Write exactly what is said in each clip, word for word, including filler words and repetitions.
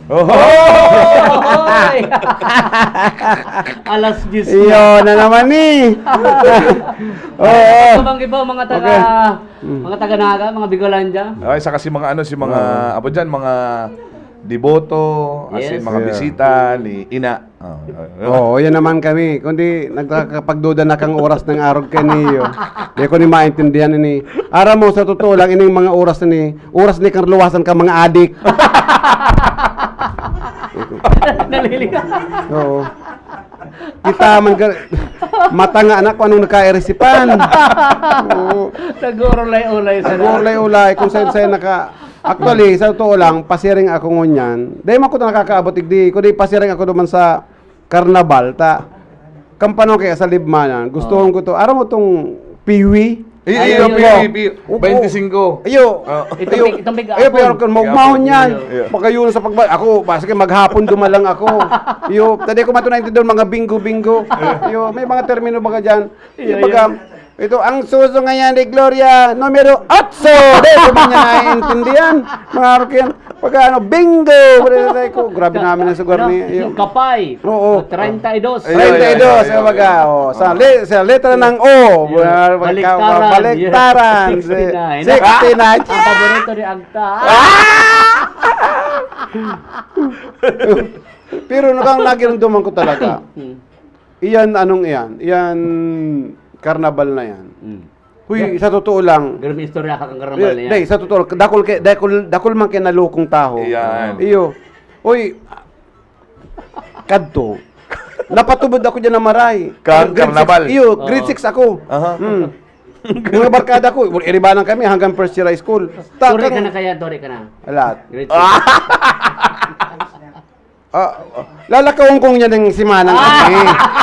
Ohoy! Alas diyes na. Iyo na naman eh. Oo. Sa mga iba, mga taga, Okay. Mm. mga taga Naga, mga Bicolandia. Ay, saka si mga ano, si mga, Oo. abo dyan, mga deboto, as in, Yes. mga Yeah. bisita ni Ina. Oh, oh, oh. Oo, yan naman kami. Kundi nagkakapagduda na kang oras ng arog kaniyo. Di ko ni maintindihan ini. Aram mo, sa totoo lang, ining mga oras ni, oras ni kang luwasan ka mga adik. Naliligaw. Oo. Kita man ka, mata nga anak kung anong nakairisipan. Oo. Nag-uurulay-ulay sa Nag-uurulay-ulay kung saan-saan naka-, actually, sa totoo lang, pasiring ako ngunyan. Dahil man ko nakakaabot, igdi, kundi pasiring ako naman sa karnabal, ta. Kan panahon kaya sa Libmanan, gusto Oh. ko to. Aram mo tong piwi? Iyo, Ay, iyo, iyo. piwi, piwi. Upo. Bainti singko. Iyo. Oh. Itong Iyo. big, itong big Iyo, apple. pero kung Big maugmahon apple. yan. Iyo. Pagkayuno sa pagba-, ako, basta maghapon dumalang ako. Iyo, tadi ko mato naintindihan, mga bingo-bingo. Iyo, may mga termino baga dyan. Iyo, Iyo, baga, iyo. ito, ang suso ngayon ni Gloria, numero otso. Di ko man niya naiintindihan. Mga arukin. Pagka ano, bingo! Pwede na tayo ko. Grabe namin ang sugar Ano? ni, Yung iyo. kapay. Oo. Treinta y dos. Ayun, Treinta y dos, ayun, ayun, kumbaga, ayun. oh, sa Oo. le-, sa letra ng O, Yun. wala, Baliktaran. baliktaran. Yun. Sixty-nine. Sixty-nine. Ang paborito ni Agta. Ah! Pero nakang nagiramdaman ko talaga. Hmm. Iyan, anong iyan? Iyan, karnabal na yan. Hmm. Huy, Yeah. sa totoo lang. Ganun may istorya ka kang karnabal na yan. Di, sa totoo, dakul kay, dakul, dakul man kay nalukong taho. Iyan. Iyo. Uy, kadto. Napatubod ako dyan na maray. Kang Grade six, karnabal? iyo, grade Oo. six ako. Aha. Hmm. Mga barkada ko, iribanan kami hanggang first year high school. Ta-, Turi ka kang na kaya, turi ka na. Alat. Grade six. Ah! Ah, lalakawon ko niya ng semana ng Ah! kami.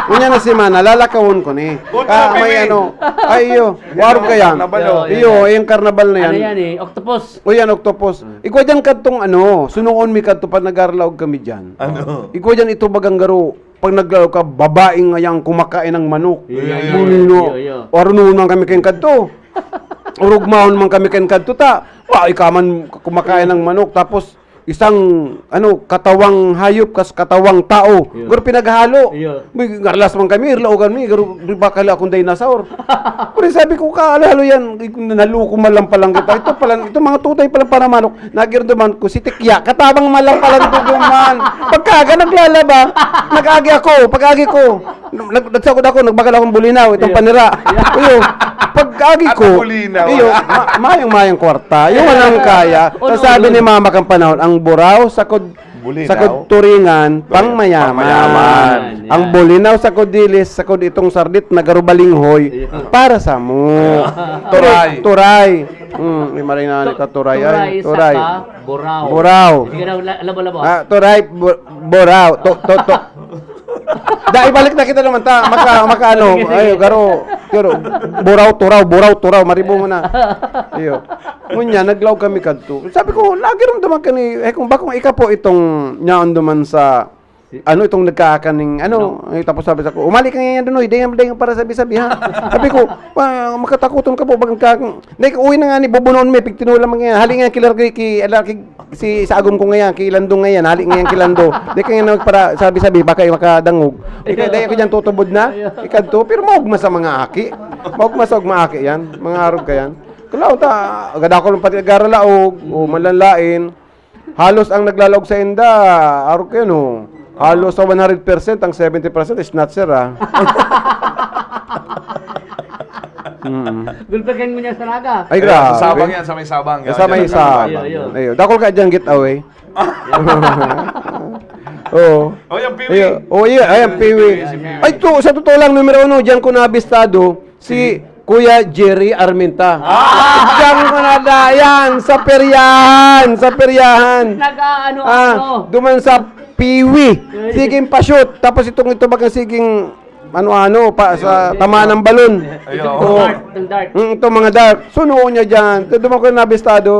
Unya na semana, lalakawon ko ni. Puta, Ah, may Pinoy. ano, ay, iyo, Yan warog ang kaya. karnabal, oh. Iyo, Iyo, yung karnabal na Ano yan. yan eh? Octopus. O yan, octopus. Hmm. Igwa dyan kadtong ano, sunoon mi kadto pag nag-arlaog kami dyan. Ano? Igwa dyan ito bagang garo, pag naglaog ka, babaeng ngayang kumakain ng manok. Iyo, iyo, Uy, iyo, no. iyo, iyo. Arunon man kami kayong kadto. Urugmahon man kami kayong kadto, ta. Wa, ikaw man kumakain ng manok, tapos isang, ano, katawang hayop, kas katawang tao. Iyo. Garo pinaghalo. Iyo. May ngarlas man kami, irlaogan mi, garo, di ba kala akong dinosaur? Pero sabi ko, "Kahalo-halo yan, naluko man lang palang kita." Ito pala, ito mga tutay palang panamanok, nagirduman ko, si Tikya, katabang man lang palang duduman. Pagkaga, naglalaba, nag-agi ako, pag-agi ko, nag-, nagsagod ako, nagbagal akong bulinaw, itong Iyo. panira. Iyo. Iyo, pag-agi At ko, bulinaw, iyo, wala. ma-, mayang-mayang kwarta, yung walang kaya. Uno, Ang sabi uno. ni mama kang panahon, ang buraw, sakod, Bulinaw. sakod turingan, Buli-, pang mayaman. pang mayaman. Ang Yan. bulinaw, sakod dilis, sakod itong sardit na garubalinghoy, Iyo. para sa mo. Turay. Turay. Mm, may marinani Tu-, ka, turay, ay, turay, turay. saka buraw. Buraw. Sige na, la-, labo-labo. Ah, turay, bu-, buraw. To, to, to. Da, ibalik na kita naman ta. Maka, maka ano, Sige, sige. ay, garo, garo, buraw, turaw, buraw, turaw, maribo mo na. Iyo. Ngunyan, naglaog kami kadto. Sabi ko, "Lagi rin naman kani, eh, kung bakong ikapo itong nyaon duman sa, Si- ano, itong nagkakaning, ano, Ano? eh, tapos sabi sa ko, 'Umali ka ngayon doon, oy, dayang, dayang para sabi-sabi, ha?'" Sabi ko, "Pa, makatakuton ka po, bagang ka, Nay, uwi na nga ni, bubunoon mi, pigtinulang man ngayon. Hali nga kila, ki, ki, ala, ki, si, sa agom ko ngayon, ki Lando ngayon, hali ngayon ki Lando. Di kaya na para sabi-sabi, baka makadangog. Di kaya, dahil ako dyan tutubod na, ikadto, pero maugma sa mga aki. Maugma sa ugma aki yan, mga arog ka yan. Kalaw ta, agad ako lang pati agaralaog, o malanlain. Halos ang naglalaog sa inda, arog kayo, no? Halos sa one hundred percent, ang seventy percent is snatcher, ah. Mm. Gulpekan mo niya sa Naga. Ay, Ayun, grabe. sa Sabang yan, sa may Sabang. Sa Yan, may yan. Sabang. Ayun, ayun. Ayun. Dakol ka dyan, get away. Oo. Oh, yung piwi. Ayun. Oh, yeah, ayan, Yung piwi. piwi, si piwi. Ay, to, sa totoo lang, numero uno, diyan ko naabistado, si Sige. Kuya Jerry Armenta. Ah! Diyan ko na da-, yan, sa peryahan, sa peryahan. Nag-aano-ano. Ah, duman sa piwi. Ay. Siging pa-shoot. Tapos itong, ito bagang siging ano-ano, pa, sa Ayun. tamaan ng balon. Ayun. Itong Oo. dart, itong dart. Mm, itong mga dart. Sunoon niya dyan. Ito duman ko nabistado.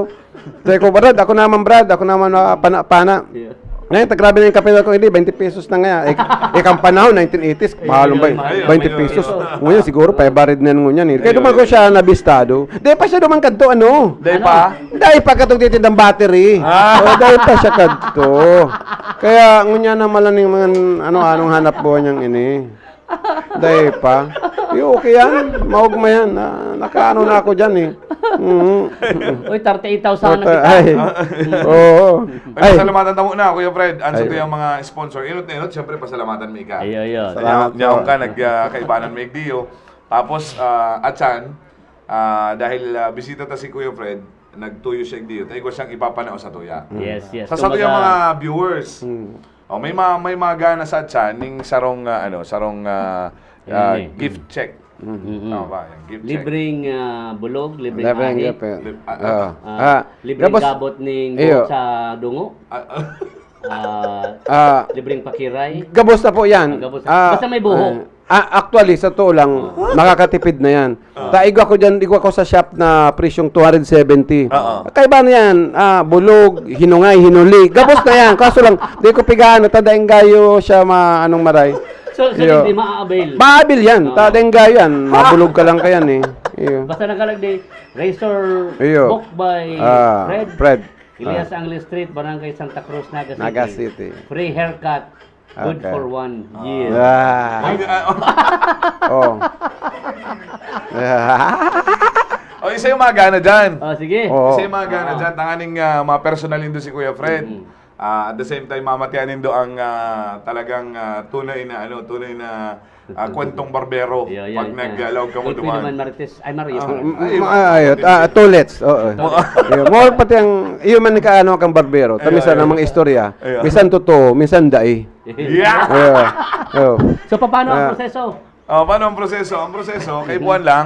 Sabi ko, "Brad, ako naman, Brad. Ako naman, ah, pana-, pana." Yeah. Eh, ta grabe na yung kape ko, hindi, twenty pesos na nga. Eh, eh, kang panahon, nineteen eighties, mahal ba yun? Ayun, twenty pesos. Ngayon, siguro, five hundred na ngunyan eh. Kaya duman ko siya nabistado. Di pa siya duman kadto, ano? Dai pa? Dai pa katong titindang battery. Ah. Oh, dai pa siya kadto. Kaya, ngunyan na malaning mga, ano, anong hanap buhay niyang ini. Dai pa. Yung okay yan. Maugma yan. Ah, nakaano na ako dyan eh. Mhm. Uy, thirty-eight thousand na Total, kita. Ay. Oo. Ay, Ay. Pasalamatan tamo na, Kuya Fred. Ang sa Ay. tuyang mga sponsor. Inot na inot, siyempre, pasalamatan mi ka. Ayo, ayo. Salamat Nyaw-, nyaw po. ka, nag, ah, kaibanan mi igdiyo. Tapos, ah, Atsan, ah, dahil, ah, bisita ta si Kuya Fred, nagtuyo siya igdiyo. Tayo ko siyang ipapanao sa tuya. Mm. Yes, yes. Sa, sa Kumbaga tuyang mga viewers, Mm. Oh, may ma-, may magana sa tiyan ning sarong, ah, ano, sarong, ah, ah, Ayan eh. gift check. Mm. Mm-mm. Tama ba? Yan, gift check. Libreng, ah, bulog, libreng Libreng ahi. gift, eh. Lib-, ah, Oo. ah, Ah, libreng gabos, gabot ning iyo. buhok sa dungo. Ah, ah. Ah, Ah, libreng pakiray. gabos na po yan. Ah, gabos. Ah, Basta may buhok. ah, Ah, actually, sa totoo lang, Oo. nakakatipid na yan. Oo. Ta, igwa ko dyan, igwa ko sa shop na presyong two hundred seventy. Oo. Kaiba na yan, ah, bulog, hinungay, hinuli. Gabos na yan. Kaso lang, di ko pigaan, ta daing gayo siya ma-, anong maray. So, so Iyo. hindi maabil? Maabil yan. Oo. Ta daing gayo yan. Mabulog ka lang kayan eh. Iyo. Basta nagkalag di, Razor Iyo. Book by Ah, Fred. Fred. Elias Ah. Angel Street, Barangay Santa Cruz, Naga City. Naga City. Free haircut. Good Okay. for one year. Ah. Ay, ah, Oh. Oh, isa yung magana dyan. Oh, sige. Oo. Isa yung magana Ah. dyan. Tanganing, ah, mga personal nindo si Kuya Fred. Mm. Ah, at the same time, mamatian nindo ang, ah, talagang, ah, tunay na, ano, tunay na, ah, kwentong barbero. Yeah, yeah, Pag yeah. nag-allow ka mo Gulpi duman. naman, Marites. Ay, Maria, Ah, sorry. mm, Ay, mm, ah, ayun. Ah, tulets. Oo. Tulets. Yeah, more pati ang, iyo man ka, ano, kang barbero. Ayun, Tamisan ayun. ang mga istorya. Ayun. Minsan totoo, minsan dai. Yeah! Yeah. Oh. So, paano ang Ah. proseso? Oh, paano ang proseso? Ang proseso, Mhm. kaipuhan lang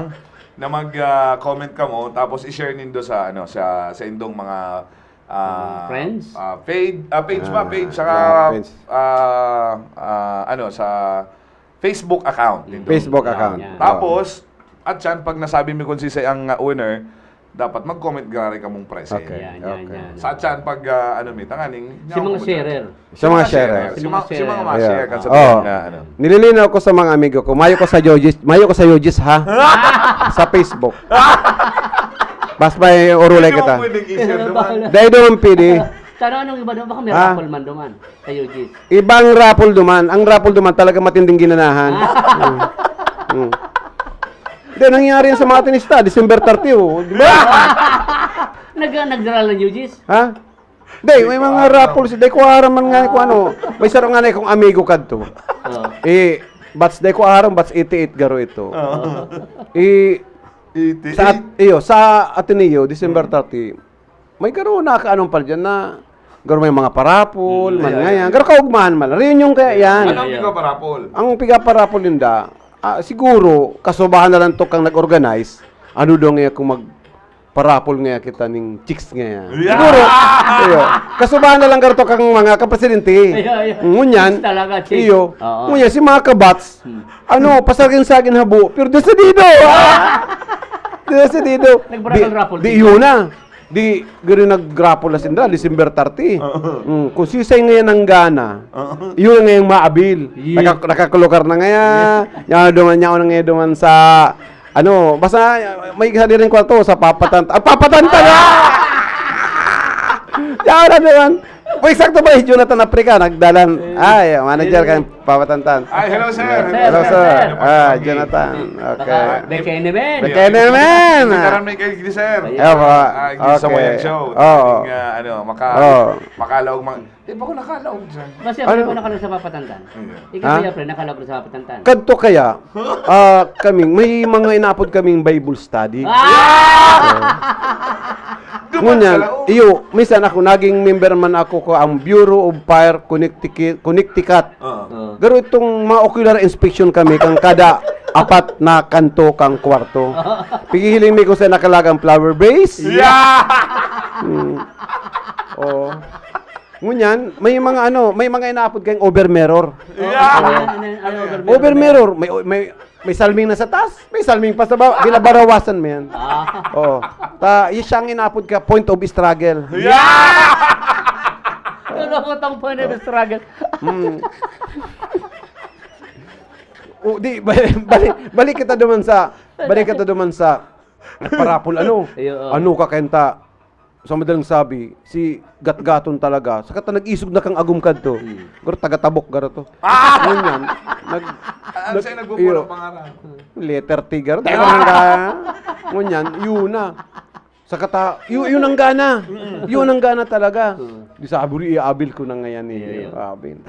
na mag, ah, comment kamo, tapos i-share nindo sa, ano, sa, sa indong mga, ah, Friends? ah, page, ah, page ba? Ah, Page, saka, yeah, page. ah, ah, ano, sa Facebook account. Mhm. Facebook Yeah, account. yeah. Tapos, at yan, pag nasabi mi kung sisay ang, ah, winner, dapat mag-comment gari kamong present. Okay. Yan, yan, Okay. yan. Sa tiyan, pag, ah, ano, mi, tanganing, Si mga nyaw ko mo dyan. sharer. Sa mga sharer. Si mga, si mga Mga sharer. Yeah. masher, kan sa Oh. mga, ano. Nililinaw ko sa mga amigo ko, mayo ko sa Yojis, mayo ko sa Yojis, ha? Sa Facebook. Mas may urulay Hindi kita. mo pwedeng i-share Ano naman. ba? Dahil doon, P D. Tano, anong iba doon? Baka may Ha? raffle man doon. Sa Yojis. Ibang raffle duman. Ang raffle duman talaga matinding ginanahan. Ah. Mm. Mm. Hindi, nangyari yan sa mga tenista, December thirty, oh. Di ba? Nag-, nagdala ng Yojis? Ha? Di, may mga raffle si, di ko aram man nga kung ano. May saro nga na akong amigo kadto. Oo. Eh, batch, di ko aram, batch eighty-eight garo ito. Oo. Eh, Eighty-eight? sa at-, iyo, sa Ateneo, December Mm. thirty, may garo na kaanong pa dyan na, garo may mga parapol, Mm, man yeah, nga yeah, yan. yeah. Garo kaugmahan man. Reunion kaya yan. Ano ang Yeah, yeah. pigaparapol? Ang pigaparapol ninda, ah, siguro, kasubahan na lang to kang nag-organize. Ano daw nga kung magparapol nga kita ning chicks nga yan? Yeah! Siguro, iyo. Kasubahan na lang garo to kang mga kapresidente. Iyo, iyo. Ngunyan, Chicks talaga, chicks. iyo. Oo. Ngunyan, si mga kabats, Hmm. ano, pasagin-sagin habo, pero desidido! Ah! Desidido. Nagbarakal Di, raffle di sila. yun na. Di, gari nag-raffle na sinda, December thirty. Oo. Mm, kung sisay ngayon ang gana, Oo. yun ang ngayong maabil. Yeah. Naka-, nakakulukar na ngayon. Yes. Yan, duman, yan, ngayon, duman sa, ano, basta, may isa din yung kwarto, sa Papa Tantan. Ah, Papa Tantan! Ah! Yan, ano yan? O, eksakto ba, si Jonathan Africa, nagdalan. Eh. Ay, manager Eh. kan Papa Tantan. Ay, hello, sir. Sir, Hello, sir, sir. sir. Ah, Jonathan. Okay. Baka, Bekenemen. Bekenemen. Hindi ka rin may kay sir. Ayan. Ewa. Ah, hindi sa Okay. Wayang Show. Oo. Yung, ah, ano, maka-, Oo. makalaog, ma-, di ba ko nakalaog dyan? Basta Ano? ako nakalaog sa Papa Tantan. Hindi. Ikaw, Ha? Kuya Fred, nakalaog sa Papa Tantan. Kadto kaya, ah, kaming, may mga inapod kaming Bible study. Ah! Oo. Duman Ngunyan, ka lang, oh. iyo, minsan ako, naging member man ako ko ang Bureau of Fire Connecticut, Connecticut. Oo. Oo. Garo itong mga ocular inspection kami kang kada apat na kanto kang kwarto. Pigihiling mi kung saan nakalagang flower vase. Yeah! Hmm. Oo. Ngunyan, may mga ano, may mga inaapod kayong over mirror. Yeah! Ano yan? Ano yan? Ano yan? Over mirror. May, may, may salming na sa taas, may salming pa sa baba. Binabarawasan mo yan. Ah. Oo. Ta, yun siya ang inaapod ka, point of struggle. Yeah! Ano ang tampo na struggle? Mm. O, di, balik, balik, balik kita duman sa, balik kita duman sa, nagparapol, ano? Ay, oo. Ano ka kenta? Sa madaling sabi, si Gatgaton talaga, sa kata nag-isog na kang agum kadto. Hmm. Garo taga-Tabok, garo to. Ah! Ngunyan, nag-, Ah, nag-, siya nagbubulo iyo, pangarap. Letter T, garo. Taga Barangay. Ngunyan, yun na. Sa kata, yu-, yun ang gana. Yun ang gana talaga. Hmm. Di sa aburi, iabil ko na ngayon eh. Iyo, iyo. Abin.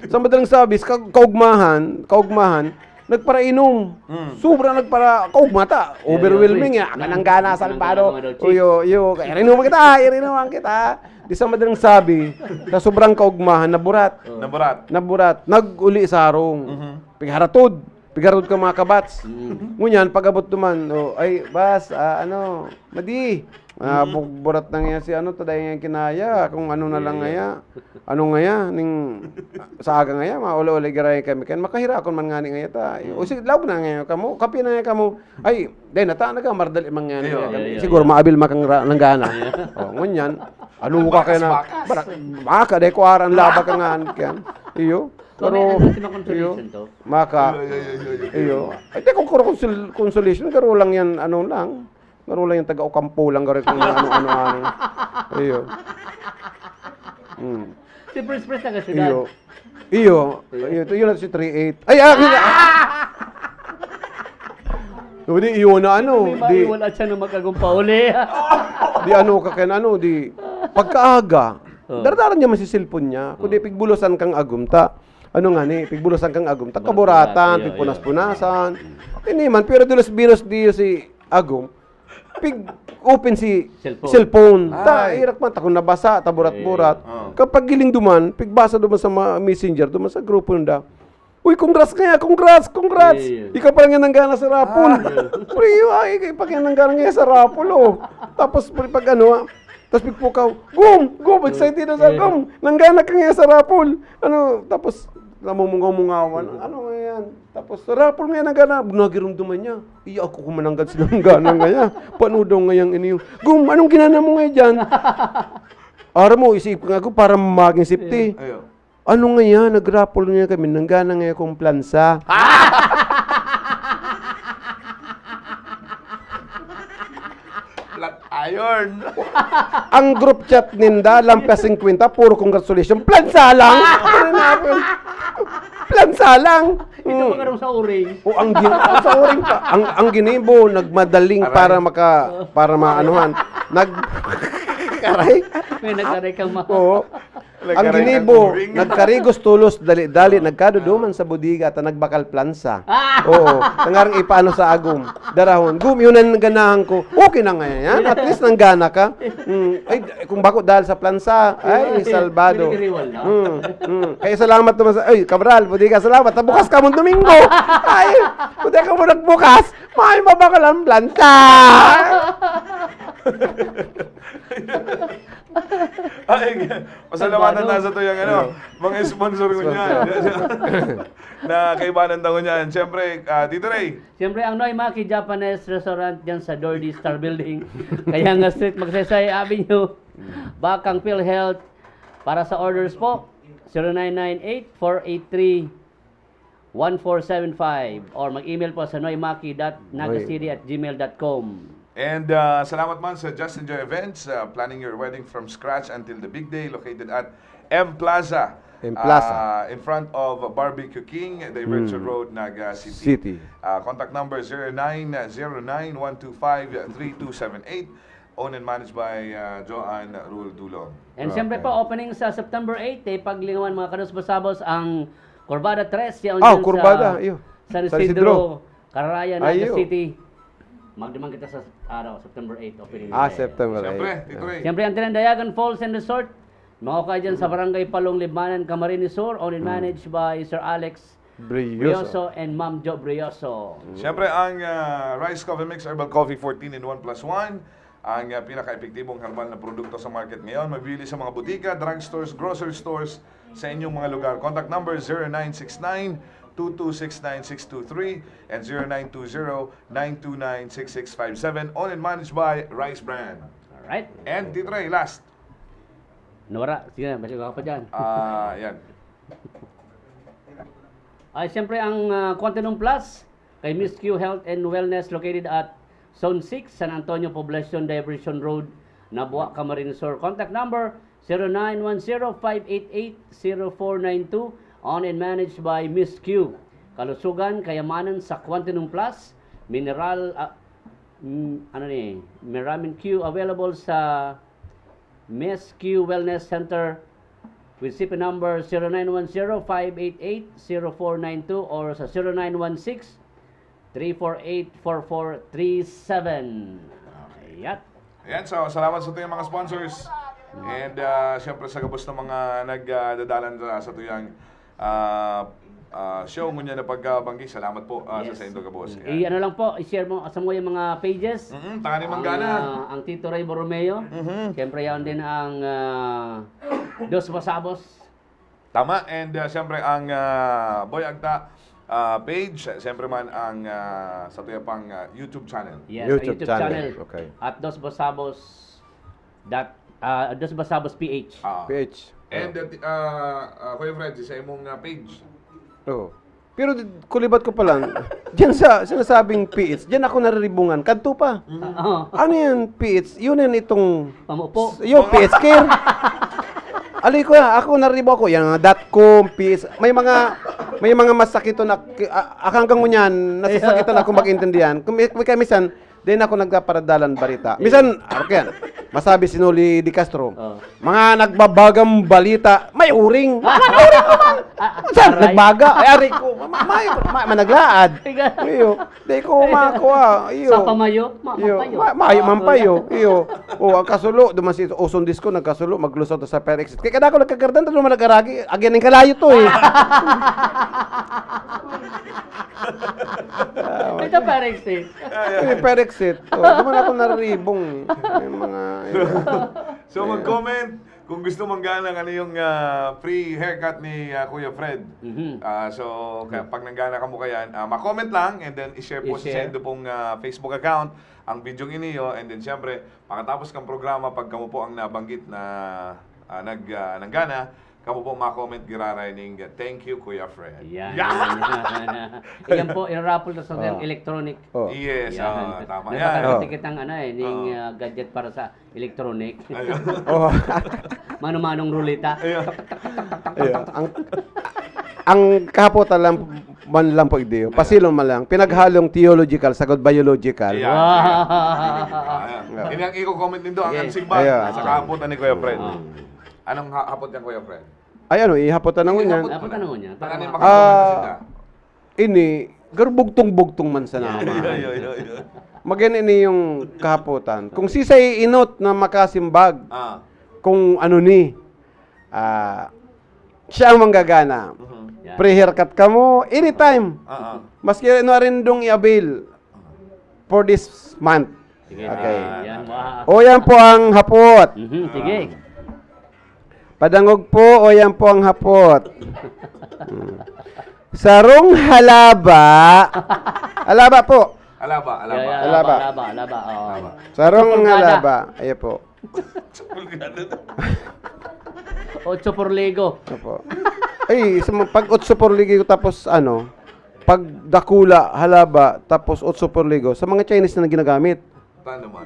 Sa madaling sabi, sa ka-, kaugmahan, kaugmahan, nagparainom. Mm. Sobra nagpara-, kaugma ta. Yeah, overwhelming, yeah, yeah. Akan ang gana, Salvado. Nang-, nang-, nang-, Uyo, uyo. Kaya irinuman kita, irinuman kita. Di sa madaling sabi, sa sobrang kaugmahan, naburat. Oh. Naburat. Naburat. Nag-uli sarong. Mhm. Pigharatod. Pigharatod ka mga kabats. Mm. Ngunyan, pag-abot duman, oh, ay, bas, ah, ano, madi. Ah, Mm. bu-, burat na nga si ano, taday nga kinaya, kung ano na lang Yeah, yeah. ngaya. Ano ngaya, ning, sa aga ngaya, mauli-uli garay kami kan, makahirakon man ngani ngaya ta. Mm. O sige, laog na ngaya kamo, kape na ngaya kamo. Ay, dai na ta, nagamardali man ngani Iyo. ngaya kami. Iyo, iyo, Siguro iyo. maabil makang ra-, nanggana. Iyo. Oh, ngunyan, ano ka Bakas, kaya na, bakas. bara-, baka, dai ko aran laba ka ngani kan. Iyo. So, may Pero, ano, si Makonsolation iyo. to? Maka. Iyo, iyo, iyo, iyo, iyo. Iyo. Ay, di ko kuro consul-, consolation, garo lang yan, ano lang. Garo lang yan, taga-Ocampo lang, garo kung ano, ano, ano. Iyo. Mm. Si Prince Prince, taga syudad. Iyo. Iyo. Iyo. Iyo, ito, yun ang si three eight. Ay, akin na. Hindi, iyo na, ano, May di maiwan at siya na magkagumpa uli. Di ano ka, kan ano, di, pagkaaga, Oh. daradaran niya man si cellphone niya. Kundi, Oh. pigbulosan kang agumta. Ano nga ni, pigbulosan kang agumta. Burat-buratan, Burat-buratan, iyo, iyo. pigpunas-punasan. Ini man, pero dulos binos diyo si agum. Pig-open si Cellphone. cellphone. Ta, Ay. irak man, takon nabasa, taburat-burat. Iyo. Oh. Kapag giling duman, pigbasa duman sa mga messenger, duman sa grupo nda. "Uy, congrats kaya, congrats, congrats! Iyo, iyo. Ikaw pa lang yan nanggana sa raffle." Ah. Pre, ay, ikaw pa yan nanggana ngayon sa raffle, oh. Tapos, pre, pag ano, ah, tapos pigpukaw, "Gum! Gum! Excited na sa Iyo. gum! Nanggana ka ngayon sa raffle!" Ano, tapos, namumungaw-mungawan. Iyo. "Ano nga yan?" Tapos, "Sa raffle ngayon, nanggana." Nagirumduman niya. "Iya, ako kumananggad sa nanggana ngayon. Paano daw ngayang ini yung, Gum, anong ginana mo ngayon dyan?" Aram mo, isip nga ako, para maging safety. Iyo. Ano nga yan? Nag-raffle nga kami. Nanggana nga akong plansa. Flat iron. Ang group chat ninda, lampas singkwenta, puro congratulations. Plansa lang! Plansa lang! Ito Mm. pa karong sa uring. O, ang gin-, sa uring pa. Ang, ang ginibo, nagmadaling Aray. para maka-, para maanuhan. Nag-, Aray. May nag-aray kang ma- Oo. Ang Nagkaray ginibo, ng uring. nagkarigos tolos, dali-dali, Ah. nagkaduduman sa bodega at nagbakal plansa. Ah! Oo, tangarang ipaano sa agom. Darahon, "Gum, yun ang ganahan ko." Okay na nga yan. At least nanggana ka. Mm. Ay, kung bako dahil sa plansa, ay, Ay, salbado. pinagiriwal na. Mm, mm. Kaya salamat naman sa, ay, Cabral, bodega, salamat. Nabukas ka mong Domingo. Ay, kung di ka mo nagbukas, may mabakal ang plansa. Ay, pasalamatan Salvado. na sa tuyang, ano, Ano? mga sponsor ko niyan. Sponsor. Na kaibanan ta ko niyan. Siyempre, ah, Tito Ray. Siyempre, ang Noy Maki Japanese Restaurant dyan sa Dordy Star Building. Kaya nga Street, Magsaysay Avenue. Mm. Bakang PhilHealth. Para sa orders po, zero nine nine eight, four eight three, one four seven five or mag-email po sa noymaki dot nagasiri at gmail dot com. And, ah, salamat man sa Justin Joy Events, ah, planning your wedding from scratch until the big day, located at M Plaza, M Plaza. ah, in front of Barbecue King, Diversion Mm. Road, Naga City. City. Ah, contact number zero nine zero nine one two five three two seven eight. Owned and managed by, ah, Joanne Rule Dulong. And Grabe. siyempre po, opening sa September eight, eh, paglingawan mga kanus basabos ang Kurbada tres, yaon Oh, dyan Kurbada, sa iyo. San San Isidro, Isidro. Cararaya, Naga Ayo. City. Magdamag kita sa araw, September eight, opening Ah, day. September Siyempre, eight. Tito Ray. Siyempre, ang Tinandayagan Falls and Resort. Mga kayo dyan sa Barangay Palong, Libmanan, Camarines Sur, owned and Mm. managed by Sir Alex Brioso. Brioso and Ma'am Jo Brioso. Mm. Siyempre, ang, ah, Rice Coffee Mix Herbal Coffee fourteen in one plus one. Ang, ah, pinaka-epektibong herbal na produkto sa market ngayon. Mabibili sa mga butika, drugstores, grocery stores sa inyong mga lugar. Contact number zero nine six nine two two six nine six two three and zero nine two zero nine two nine six six five seven. Owned and managed by Rice Brand. Alright. And Tito Ray, last. Nawara. Sige na, balik ako pa dyan. Ah, yan. Ay, siyempre, ang, ah, Quantinuum Plus kay Miss Q Health and Wellness located at Zone six, San Antonio Poblacion Diversion Road, Nabua, Camarines Sur. Contact number, zero nine one zero five eight eight zero four nine two, owned and managed by Miss Q. Kalusugan, kayamanan sa Quantinuum Plus, mineral, ah, mm, ano ni, Miramin Q available sa Miss Q Wellness Center with C P number zero nine one zero five eight eight zero four nine two or sa zero nine one six three four eight four four three seven. Okay. Yat. Ayan, so salamat sa tuyang mga sponsors. And ah, siyempre sa gabos ng mga nagdadalan sa, sa tuyang ah, ah, show ngunyan na pagkabanggi. Salamat po ah, sa Yes. saindo gabos. Mm. Ayan. I-ano lang po, i-share mo sa mga pages. Mm-mm, tanganing Ang, manggana. ah, ang Tito Ray Borromeo. Mhm. Siyempre, yan din ang ah, Dos Basabos. Tama, and ah, siyempre ang ah, Boy Agta ah, page, siyempre man ang ah, sa tuya pang ah, YouTube channel. Yes, ang YouTube YouTube channel. channel. Okay. At Dos Basabos dot, ah, Dos Basabos P H. Ah. P H. And Oh. ah, ah, Kuya Fred, sa imong ah, page. Oo. Pero di- kulibat ko pa lang. Diyan sa sinasabing P H, diyan ako nariribungan. Kadto pa. Oo. Ano yan, P H? Yun yan itong Pamupo. Yung P H care. Ali ko yan, ako naribo ako. Yan, mga dot com, P H. May mga, may mga masakit to na, ah, hanggang ngunyan, nasasakitan ako mag-intindihan. Kung may, may kamisan, di na ako nagpaparadalan balita. Misan, okay yan, masabi si Noli de Castro, Oh. mga nagbabagang balita, may uring. May uring naman. Ah, ah, Saan? aray. Nagbaga? Ay, aray ko. Ma-, ma-, ma-, managlaad. Tiga. Iyo. Di ko makuha. Iyo. Sa pamayo, ma-, Iyo. mapayo. Ma-, mayo, mampayo. Iyo. O, ang kasulo, duman si Uson Disco, nagkasulo, maglusot sa fire exit. Kaya kada ako nagkakardan, talo man nag-aragi. Agyan ng kalayo to eh. Ah, Ito, fire exit. Ay, fire exit. Oh, duman ako naribong eh. May mga, So, mag-comment kung gusto manggana ng ano yung ah, free haircut ni ah, Kuya Fred. Mhm. Ah, so, kaya pag nanggana kamo kayan, ah, ma-comment lang and then i-share po sa I-share. sendo pong ah, Facebook account ang video ini, oh, and then siyempre, pagkatapos ng programa, pag kamo po ang nabanggit na ah, nag, ah, nanggana, kamo po ma-comment giraray ning, "Thank you, Kuya Fred." Yan, Yeah! yan, yan. Yan po, irarapol na sa Oh. electronic. Oh. Yes, Yan. ah, tama May yan. pakarami Oh. kitang ano eh, ning Oo. ah, gadget para sa electronic. Ayun. Oh. Mano-manong ruleta. Ayun. Ayun. Ang, ang kahapotan lang man lang po, Igdeo. Ayun. Pasilong man lang. Pinaghalong theological, sagod biological. Ayan. Wow. Ayan. Ayan. Ini ang iko-comment nindo, ang Yes. simbag Ayan. sa kahapotan ni Kuya Fred. Ah. Anong ha- hapot yan, Kuya Fred? Ay, ano, ihapotan na ngunyan. Hapot Dapat na. ano niya? Para Ano yung ma- mga Ah, comment sila? Ini, garo bugtong-bugtong man sana Yo, mga yo, yo, yo, yo. Magyan ini yung kahapotan. Kung sisay inot na makasimbag, Ah. kung ano ni, ah, siya ang manggagana. Mhm. Yan. Free haircut kamo, anytime. Ah, ah. Maski ano arindong i-avail for this month. Sige, Okay. sige. Yan, wow. O, yan po ang hapot. Mhm, sige. Padangog po, o yan po ang hapot. Hmm. Sarong halaba. Halaba po. Alaba, alaba. Yeah, yeah, Alaba. alaba, alaba, alaba, oo. Alaba. Sarong Pulgada. halaba. Ayan po. Pulgada. Ocho por ligo. Opo. Ay, sa mga, pag otso por ligo tapos ano, pag dakula, halaba, tapos otso por ligo, sa mga Chinese na ginagamit. Paano man?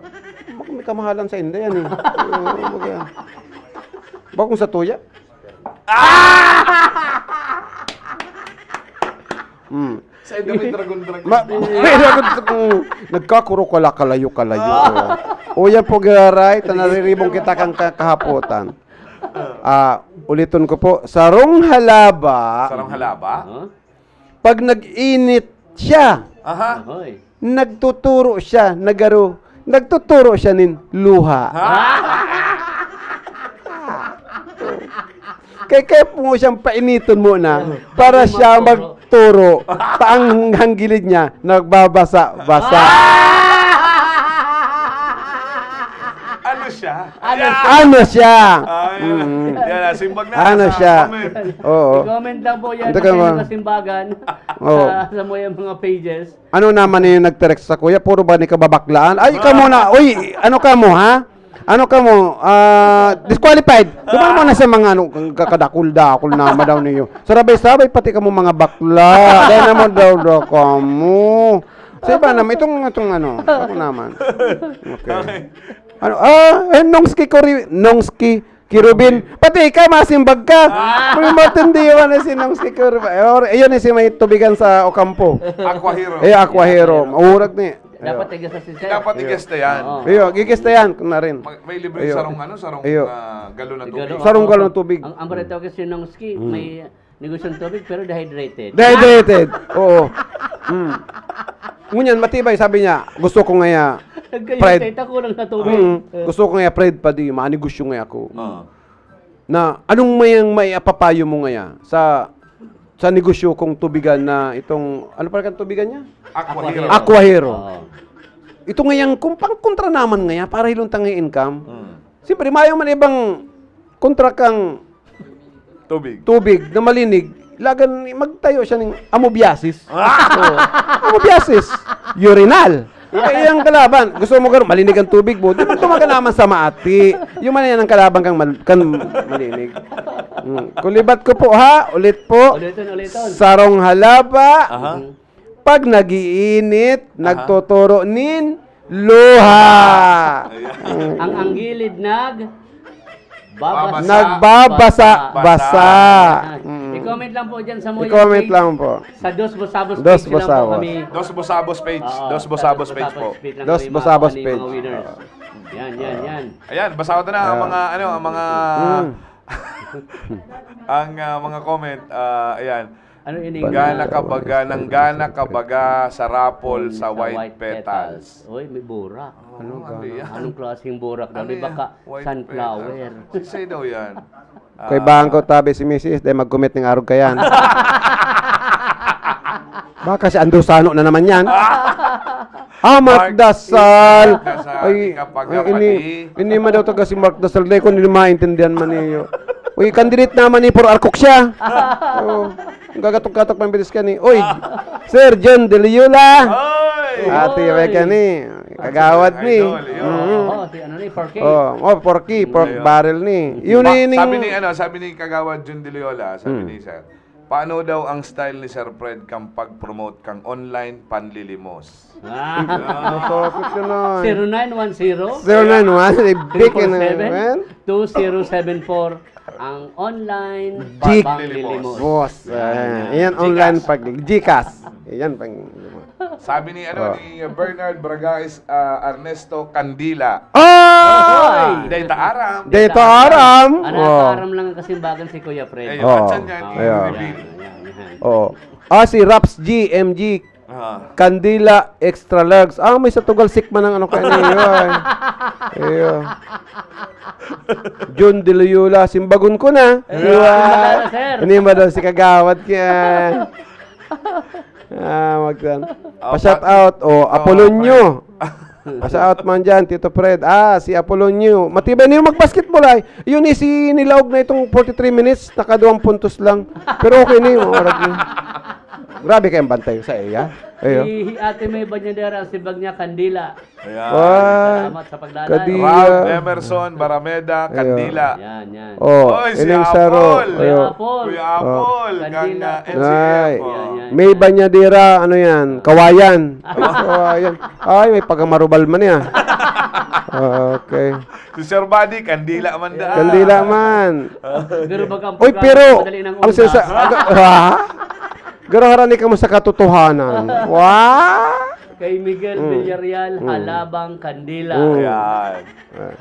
Baka may kamahalan sa India yan eh. Oo, baga. Baka kung sa tuya. Ah! Hmm. Sa India may dragon-dragon. Ma-, may dragon, mm, nagkakuro ka la, kalayo-kalayo. Ah. O yan po, Garay, ta nariribong kita kang ka-, kahapotan. Ah, uliton ko po, sarong halaba. Sarong halaba? Huh? Pag nag-init siya, Aha. Ahoy. nagtuturo siya, nagaro, nagtuturo siya nin luha. Ha? Kaya, kaya po mo siyang painiton muna para Bago siya magturo. magturo. Taang hanggilid niya, nagbabasa-basa. Ah! Ano siya? Ano siya? Ano siya? Ah, yan. Mm. Yan, ah, simbag na Ano sa siya? comment. Oo. I-comment lang po yan Hindi sa ka inyong ma- kasimbagan Oo. sa, sa mo yung mga pages. Ano naman yung nagtirek sa kuya? Puro ba ni kababaklaan? Ay, ikaw Ah. muna. Uy, ano ka mo, ha? Ano kamo? Ah, disqualified. Duman mo na sa mga ano, kakadakul-dakul na madaw niyo. Sarabay-sabay, pati kamo mga bakla. Dahil naman daw daw kamo. Sa iba naman, itong, itong ano, ako naman. Okay. Ano, ah, eh, Nongski Kori-, Nongski Kirubin. Pati ikaw, masimbag ka. Kung matindi yun, ano, si Nongski Kirubin. Eh, or, ayun, eh, si may tubigan sa Ocampo. Aquahero. Eh, Aquahero. Maurag ni. Dapat tigas na si Sir. Dapat tigas na yan. Oo. Iyo, gigas na yan, kung na rin. Mag-, may libre Iyo. sarong ano, sarong, Iyo. ah, galon na Galon. tubig. Sarong galon na tubig. Ang, ang barito kasi nung ski, Mm. may negosyong tubig, pero dehydrated. Dehydrated. Oo. Mm. Ngunyan, matibay, sabi niya, "Gusto ko ngaya, Nagkayo Pride. tayo, kulang na tubig. Mm. Eh. Gusto ko ngaya, Pride, padi, manegosyo ngaya ako." Oo. Na anong mayang maipapayo mo ngaya sa, sa negosyo kong tubigan na itong, ano pa kan tubigan niya? Aquahero. Aquahero. Oo. Ito ngayang kung pangkontra naman ngaya para hilong tangay income. Mm. Siyempre, mayo man ibang kontra kang Tubig. tubig na malinig, lagan magtayo siya ning amobiasis. Ah! Oo. Amobiasis. Urinal. Kaya yung kalaban, gusto mo garo, malinig ang tubig mo, di man tumaga naman sa maati. Yung man yan ang kalaban kang mal-, kan malinig. Mm. Kulibat ko po, ha? Ulit po. Ulitin, ulitin. Sarong halaba. Aha. Mhm. Pag nagiinit, Aha. nagtuturo nin luha. Ayan. Mm. Ang, ang gilid nag-, babasa. Nagbabasa, Basa. basa. Ayan. Mm. I-comment lang po dyan sa Moyang I-comment Page. lang po. Sa Dos Busabos Dos Page lang po Busabos. kami. Dos Busabos Page. Oo, Dos sa Busabos Dos Page Busabos po. Page lang Dos kami Busabos makakuha ng mga Page. winners. Oo. Yan, yan, yan. Ayan, basa ko na ang Ah. mga, ano, ang mga, Mm. ang, ah, mga comment. Ah, ayan. Ano ini? Gana ka baga, nang gana ka baga sa raffle sa Sa white white petals. petals. Uy, may burak. Oo, Ano ano gana? yan? Anong klaseng burak daw? Ano Di ba yan? ka White sunflower? petals. Sisay daw yan? Kay Ah. bangko tabi si misis, dahil mag-commit ng arog ka yan. Baka si Andrew Sano na naman yan. Ah, Mark Mark Dasal. Dasal, Ay, ikapagapati. ay, ini, ini man daw taga si Mark Dasal. Dahil ko hindi maintindihan man niyo. Uy, candidate naman ni for Arcok siya. Oh, gagatok-gatok man bilis ka ni. Uy, Sir John De Leola. Oy! Ate, Oy! may ka ni. Kagawad ni. Idol, yun. Mm. Oo, si ano ni, four K. Oh, oh, four K, pork Ayun. barrel ni. Yun Ba-, ni, sabi ning ni, ano, sabi ni Kagawad John De Leola, sabi Hmm. ni Sir, "Paano daw ang style ni Sir Fred kang pag-promote kang online panlilimos?" Ah. Masakit ka na, eh. Zero nine one zero, Zero nine one, eh, big, eh, Triple seven, man. two zero seven four, ang online Gcash. panlilimos. Boss, Yan, ah, yan. yan, Gcash. online pag-, Gcash. Yan, pang-, Sabi ni, ano, Oh. ni Bernard Bragais, ah, Ernesto, Kandila. Oh! Oy! Data Aram. Data Aram. Anak Oh. Aram lang ang kasimbagan si Kuya Fred. Ayun, Oh. at saan yan? Oh. I-reveal. Yan, yan, yan. Oh. Ah, si Raps G, M G, Ah. Kandila, extra large. Ah, may sa Tugal, sikman ang ano kayo, eh. Iyo. John De Loyola, simbagon ko na. Ayun, Iyo. simbagon na, sir. Hindi ba daw si Kagawad kaya? Ah, magtan. Oh, Pa-shout pati-, out. Oh, oh, Apolonio. Apolonio. Pa-shout out man dyan, Tito Fred. Ah, si Apolonio. Matibay na yung mag-basketball ay. Yun eh, si Nilaog na itong forty-three minutes, nakaduwang puntos lang. Pero okay na yun, mga orag yun. Grabe kayong bantay sa iya. Ayo. Si Ate May Banyadera, si Bag niya, Kandila. Ayan. Wow. Salamat sa pagdalaw. Kadi-, Ralph ah. Emerson Barameda, Ayo. Kandila. Yan, yan. Oh, Oy, si ining Apol. saro. Ayo. Apol. Kuya Oh. Apol, Kandila. kang, ah, N C F, Ay. oh. Yan, yan, May yan. Banyadera, ano yan? Kawayan. Kawayan. Ay, may pagkamarubal man yan. Okay. Si Sir Buddy, Kandila man daan. Kandila man. Pero baka ang Uy, pagka pero, madali nang ang unda. sasa-, aga-, ha? Garo harani ka mo sa katotohanan. Wow! Kay Miguel Mm. Villarreal, Mm. Halabang, Kandila. Mm. Ayan. Ah.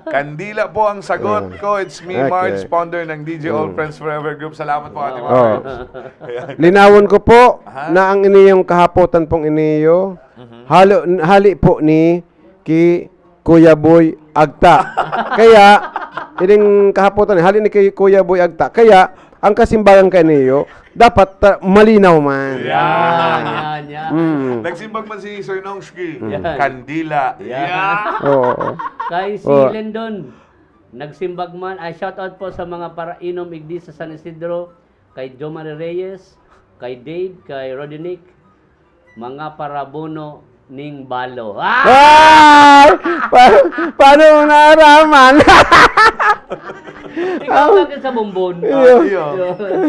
Kandila po ang sagot Ayan. ko. It's me, Okay. Marge, founder ng D J All Mm. Friends Forever Group. Salamat po, Ate Wow. Marge. Oh. Ayan. Linawon ko po Aha. na ang iniyong kahapotan pong iniyo, Mhm. halo, hali po ni ki Kuya Boy Agta. Kaya, ining kahapotan, hali ni kay Kuya Boy Agta. Kaya, ang kasimbagan kaniyo, dapat, ah, malinaw man. Yan. Yan, yan, yan. Mm. Nagsimbag man si Sir Nongski. Mm. Yan. Kandila. Yan. Yan. Oo. Kay si Oh. Lendon, nagsimbag man. Ay, shout out po sa mga parainom igdi sa San Isidro, kay Jomari Reyes, kay Dave, kay Rodinick, mga parabono, ning balo. Ah! Ay! Pa-, paano mo naaraman? Ikaw bakit sa bumbon? Iyo. Ah, iyo.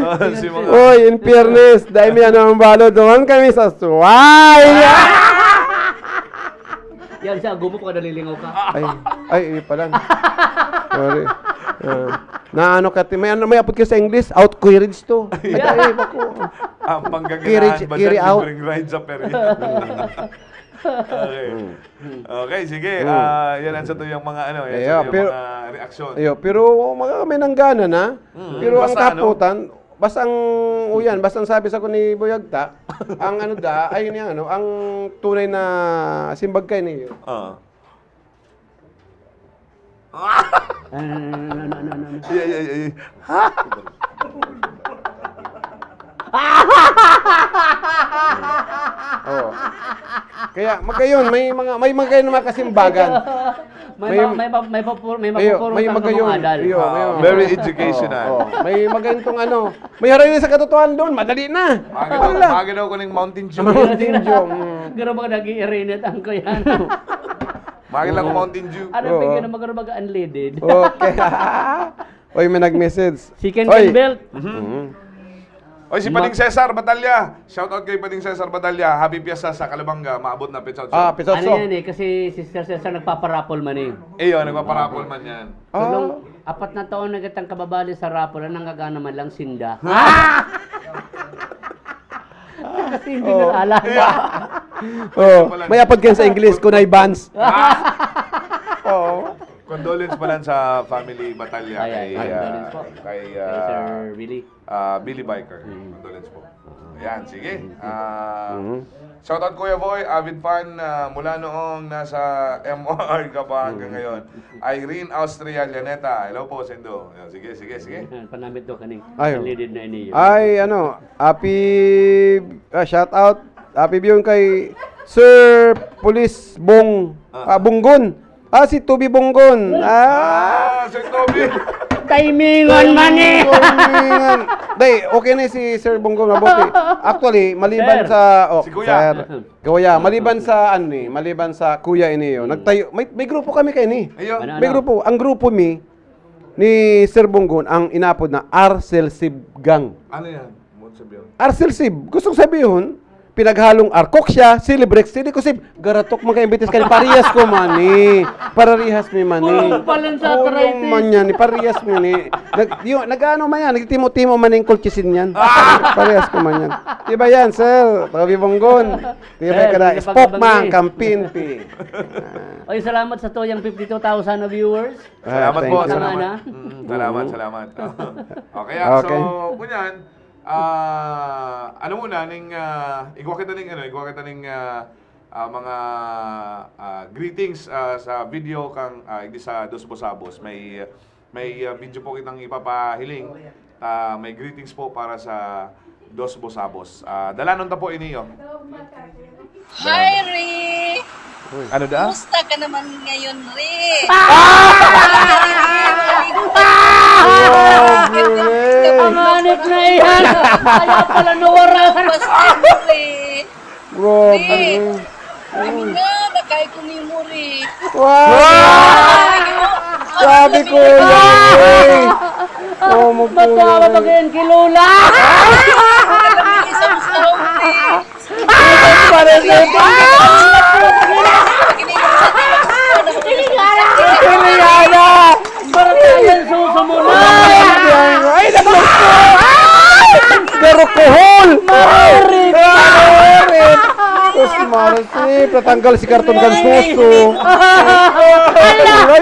Ah, si mga Oy, in fairness, dahil may ano ang balo, doon kami sa suway. Yan siya, gumo pa, nalilingaw ka. Ay, ay, iyo pala. Sorry. Ah, na ano ka, may ano, may apod ka sa English, out carriage to. Ay, Yeah. ay, bako. Ang panggaganahan Carriage, ba carry dyan, out. Libreng ride sa ferry? Okay. Hmm. Okay, sige. Hmm. Ah, yan ang sa tuyang mga ano, yan Iyo, sa tuyang pero mga reaksyon. Iyo, pero mga may nanggana na. Mm, Pero ang basta ano? kahapotan, basta ang, o yan, basta ang sabi sa ko ni Boyagta, ang ano da, ay, yun yung ano, ang tunay na simbag kay niyo. Oo. Ano, ano, ano, ano, ano, ano? Ay, ay, ay, ay, ay. Oh. Kaya, magayon, may mga, may magayon na mga kasimbagan. May May ma-, may pa-, may papur-, may Iyo, mapupurong may kang magayon. Adal. Iyo, Ah, may very educational. Oh, oh. May magayon tong ano. May haray na sa katotohanan doon, madali na. Mga ginawa, Wala. mga ginawa ko ng Mountain Dew. Mountain Dew, mm. Garo ba nag-i-irinit ang kuyan? Mga ginawa ko Mm. Mountain Dew. Ano Oo. pa yun? Magkano baga unleaded? Okay. Oy, may nag-message. Chicken Oy. Can belt. Mhm. Mhm. Oy, si Ma- Pading Cesar Batalla. Shout out kay Pading Cesar Batalla. Happy Fiesta sa Calabanga. Maabot na, Pizza Ocho. Ah, Pizza Ano Ocho. yan eh? Kasi si Sir Cesar nagpaparapol man eh. Iyo, nagpaparapol man yan. Ah. Tulong, apat na taon na kitang kababali sa raffle. Ang nanggagana man lang sinda. Kasi hindi Oh. nag-alala. Yeah. Oh, Wala. may apod kayo sa English, kunay bands. Ah. Oo. Condolence pala sa family Batalla Ay, ay, kay, condolence ah, po. kay, Kay ah, Sir Willie. ah, Billy Biker. Mm. Condolence po. Ayan, sige. Ah, Mhm. shout out Kuya Boy, avid fan, ah, mula noong nasa M O R ka pa hanggang Mhm. ngayon. Irene Austria Llaneta. Hello po, Sendo. Ayan, sige, sige, sige. Panamit daw kaning Ay, unleaded na iniyo. ay, ano, happy, ah, shout out. Happy viewing kay Sir Police Bong, Ah. ah, Bonggon. Ah, si Toby Bonggon. Ah. Ah, si Toby. Timingon man eh. Timingon. Day, okay na si Sir Bonggon, mabuti. Actually, maliban Sir. sa, oh, Si Kuya. sir. Kuya, maliban sa, ano ni, maliban sa Kuya ini yun, Hmm. nagtayo, may, may grupo kami kayo ni. Ayun. Ano, May ano? grupo. Ang grupo mi, ni Sir Bonggon, ang inapod na Arcel Sibgang. Ano yan? Mo sabihin. Arcel Sib, gustong sabihin, pinaghalong Arcoxia, Celebrex, Silicosib, garatok mga imbitis kayo, parehas ko man eh. Parehas mi man eh. Pulong pa lang sa Pulong arthritis. man yan, eh, parehas man eh. Nag, yung, nag-ano man yan, nagtimo-timo man yung colchicine yan. Ah! Parehas ko man yan. Diba yan, sir? Tabi Bonggon. Diba Sir, ka na, hindi na spokesman, pag-abang eh. kampinti. Oy, salamat sa tuyang fifty-two thousand na viewers. Ah, Salamat thank po, you. Tama salamat. na. Mm, salamat, Mm. salamat. Okay, ah, Okay. so, kunyan, ah, ano muna, ning, ah, igwa kita ning, ano, igwa kita ning, ah, ah, mga, ah, greetings, ah, sa video kang, ah, hindi sa Dos Bosabos. May, may, ah, video po kitang ipapahiling. Ah, may greetings po para sa Dos Bosabos. Ah, dalanon ta po ini, oh. Hi, Ri! Uy. Ano da? Kumusta ka naman ngayon, Ri? Ah! Oh, Ang hanip na iyan! Kaya pala nawara ka na. Basta, Ri. Grabe. Ri. Kami nga, nakain ko ni Muri. Wow! Ay, oh, Sabi ano ko, yun? Ri. Oh, magpuli. Matawa ba kayo kay Lola? Ano yung isang story? Pare, Pilihan na! Baratayan, suso mo na! Ay, naku po! Ay! Garokohol! Marit! Marit! Sus, Marit, eh, natanggal si karton kan suso. Ala! Ay, ay, ay,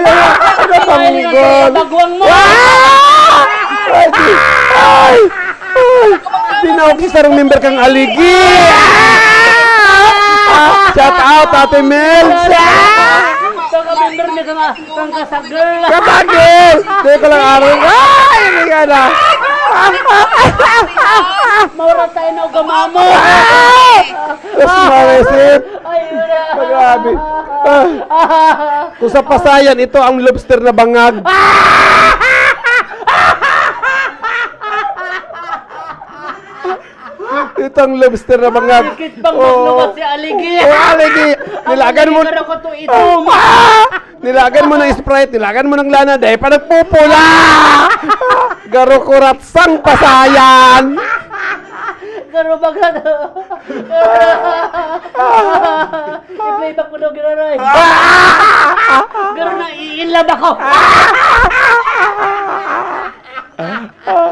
natanggal. Bagwang mo! Ah! Ay, ay! Ay! Tinawag si sarong member kang aligi. Ah! Shout out, Ate Mel. Ito ka member niya kang, kang kasagol. Kasagol! Di ko lang aral. Ay, hindi ka na. Mawala tayo na ugama mo. Ah! Tapos marisip. Ay, wala. Grabe. Ah. Kung sa Pasayan, ito ang lobster na bangag. Ito Ang lobster na bangag. Dikit pang Oh. magluwas si Aligi. Oh, Aligi. Nilagan mo. Ang Aligi, garo ko to ito. Ah! Nilagan mo ng Sprite, nilagan mo ng lana, dahil pa nagpupula! Garo kuratsang pasayan! Garo baga to. I-playback mo daw, ginaray. Garo na, iilab ako.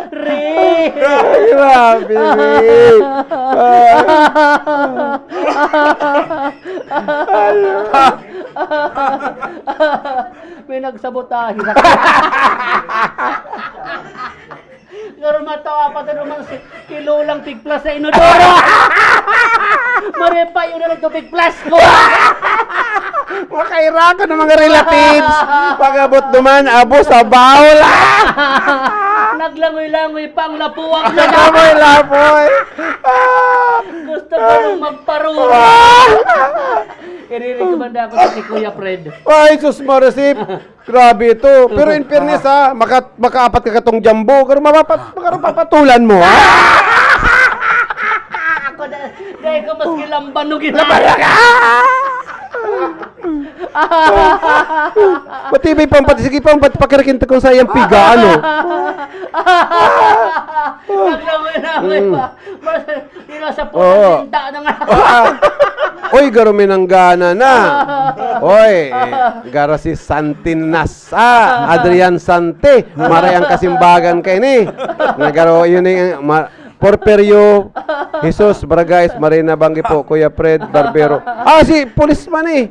Re! Ay, grabe, Re. Ay. May nagsabotahe sa Pero matawa pa to naman si Kilulang Pigplas sa inodoro. Marepay yun na lang to Pigplas ko. Makaira ko ng mga relatives. Pag-abot duman, abo sa bawal. Naglangoy-langoy pa ang lapuwak na Lapoy, lapoy. Ah. Gusto ko nung magparuwa. Ah. Irirekomenda ako sa si Kuya Fred. Ay, sus, Marisip. Grabe ito. Pero in fairness, ha, maka-, makaapat ka katong jambo, pero mapapa-, pero papatulan mo, ha? Ako na, dahil ko mas kilamban nung Labayan ka! Matibay pang pati, sige pang pati pakirakin ta kung sayang piga, ano? Naglamoy-lamoy Mm. pa. Mas, di na sa Oo. putang sinta na nga. Ah. Oy, garo may nanggana na. Oy, eh, garo si Santinas. Ah, Adrian Sante. Maray ang kasimbagan kay ni. Nagaro, yun yung, ma-, Porperio, Jesus, Barangay, Marina Banggi po, Kuya Fred, Barbero. Ah, si Policeman eh.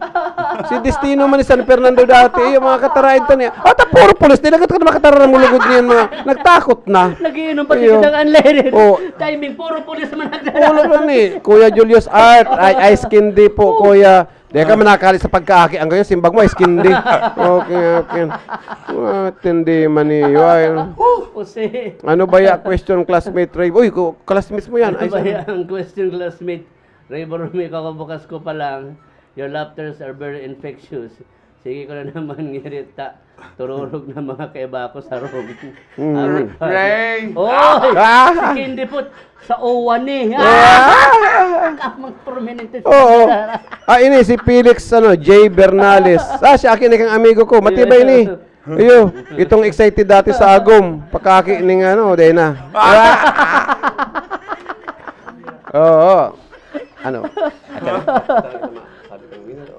Si Destino man ni San Fernando dati. Yung mga kataraid to niya. Ah, ta puro pulis. Di na ka na makatara ng mulugod niyan, mga nagtakot na. Nagiinom pa Iyo. Tigit ang unleaded. Oh. Timing, puro pulis man nagdala. Ulo na ni. Kuya Julius Art, ay, ice candy po, Kuya. Di ka man nakali sa pagkaaki. Ang ganyan, simbag mo, ice candy. Okay, okay. Ah, tindi man iyo, ay. Pusi. Ano ba ya question, classmate Ray? Uy, ko, classmates mo yan. Ano Ay, ba sorry. ya ang question, classmate? Ray Borromeo, kakabukas ko pa lang. Your laughters are very infectious. Sige ko na naman, ngirit ta. Tururog na mga kaiba ko sa room. Mm. Aray, Ray! Oy! Ah! Si Candy Foot sa uwan eh. Ah! Kamang permanente sa Oo. Ah, ini si Felix, ano, J Bernales. Ah, siya akin ikang amigo ko. Matibay ni. Iyo, itong excited dati sa agom. Pakaki ning ano, dahil na. Ah! Oo. Ano?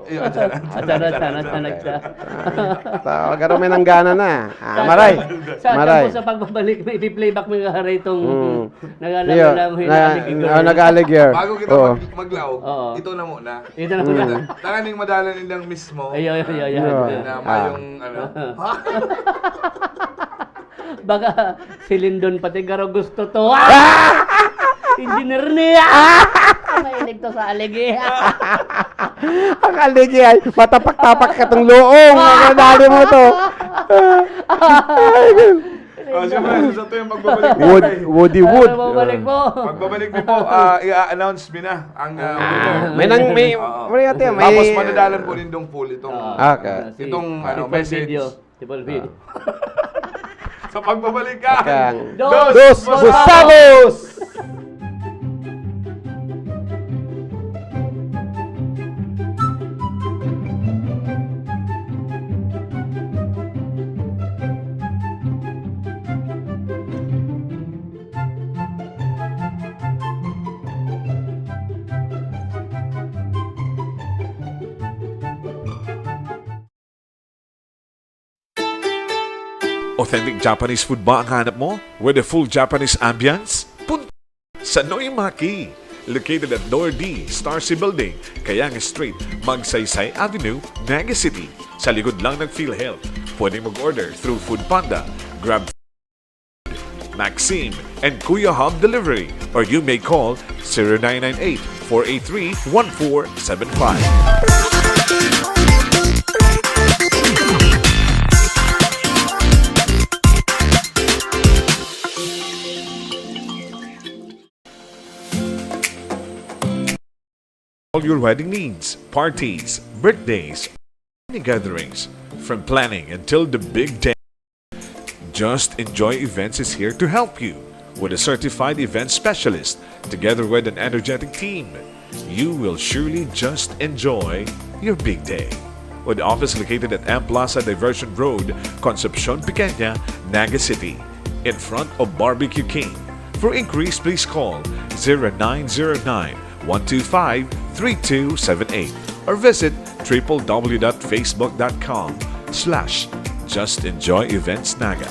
Iyo, atyan, atyan, Atyan, atyan, atyan, atyan, atyan. atyan. Tawag ka may nanggana na. Ah, Sa, maray. sa, sa, Maray. Sa pagbabalik, may i-playback mo yung haray itong Mm. nag-alam Iyo, lang, na, hinahalig ito. Oh, nag-alig here. Bago kita Oo. mag-, maglaog, Oo. ito na muna. Ito na muna. Mm. Tanganing madala nilang mismo. Ay, ay, ay, ay, ay. Iyo. Na Ah. mayong, ano. Baga, si Lindon pati garo gusto to. Ah! Engineer niya! Mahilig to sa aligi. Ang aligi ay matapak-tapak ka tong loong. Ang dali mo to. Ay, Oh, siyempre, sa ito yung pagbabalik ni Wood, Ray. Woody Wood. Ano, pagbabalik Ah. mo? Pagbabalik ni po, ah, i-announce mi na ang, ah, Ah, winner. may nang-, may, Oo. may ate, may Tapos manadalan po nindong full itong, Ah. Ah, ka. Si itong, ano, Triple message. Video. Triple B. Ah. Sa pagbabalik ka, Kang Dos Dos Busabos! Busabos! Authentic Japanese food ba ang hanap mo? With a full Japanese ambience? Punta sa Noimaki! Located at Door D, Star C Building, Kayang Street, Magsaysay Avenue, Naga City. Sa likod lang ng PhilHealth. Pwedeng mag-order through Food Panda, Grab, Maxim, and Kuya Hub Delivery, or you may call zero nine nine eight, four eight three, one four seven five. All your wedding needs, parties, birthdays, any gatherings, from planning until the big day. Just Enjoy Events is here to help you. With a certified event specialist, together with an energetic team, you will surely just enjoy your big day. With office located at M Plaza Diversion Road, Concepcion Pequeña, Naga City, in front of Barbecue King. For inquiries, please call zero nine zero nine, one two five, three two seven eight or visit triple w dot facebook dot com slash just enjoy events naga.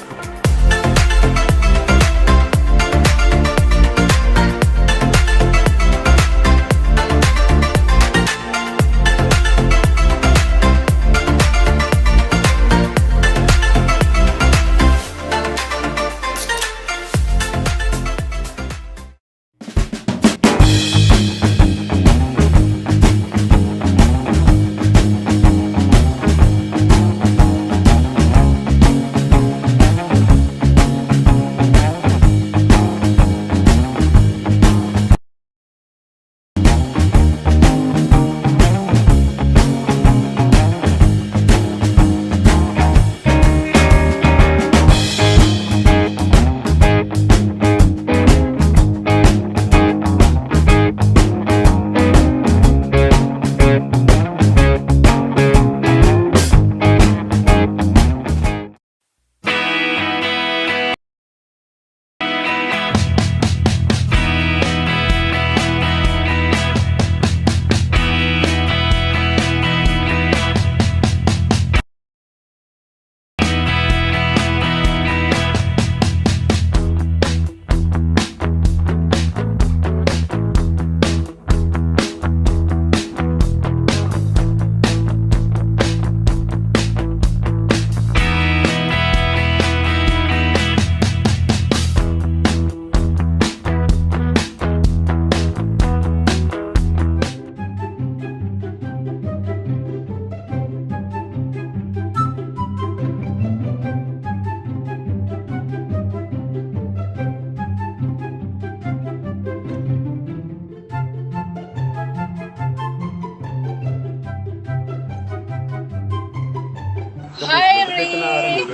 Hi, Ri!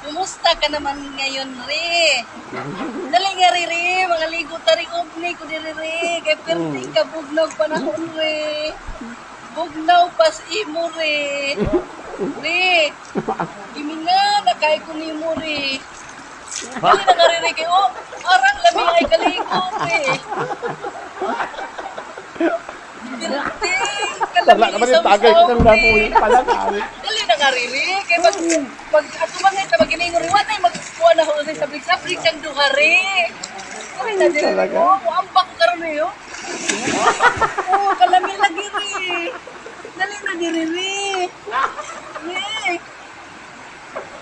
Kumusta ka naman ngayon, Ri? Dali nga, Ri, Ri. Mangaligo ta, Ri. Ugni ko diri, Ri. Kay perting kabugnaw panahon, Ri. Bugnaw pa sa imo, Ri. Ri, gimingaw na kay ko nimo, Ri. Dali na nga, Ri, Ri, kay, oh, arang lami ay kaligo, Ri. Pirting, Tala naman yung tagay ko ng lamuhin pala, kami. Dali na nga, Ri, Ri, kay mag, mag, atuman na ito, mag-iningon, Ri, wala na yung magkuha na ho, Ri, sablig-sablig siyang duha, Ri. Ay, na, Ri, Ri, Talaga? Oh, muambak ko karon, Ri, oh. Oh, kalami lagi, Ri. Dali na diri, Ri. Ri.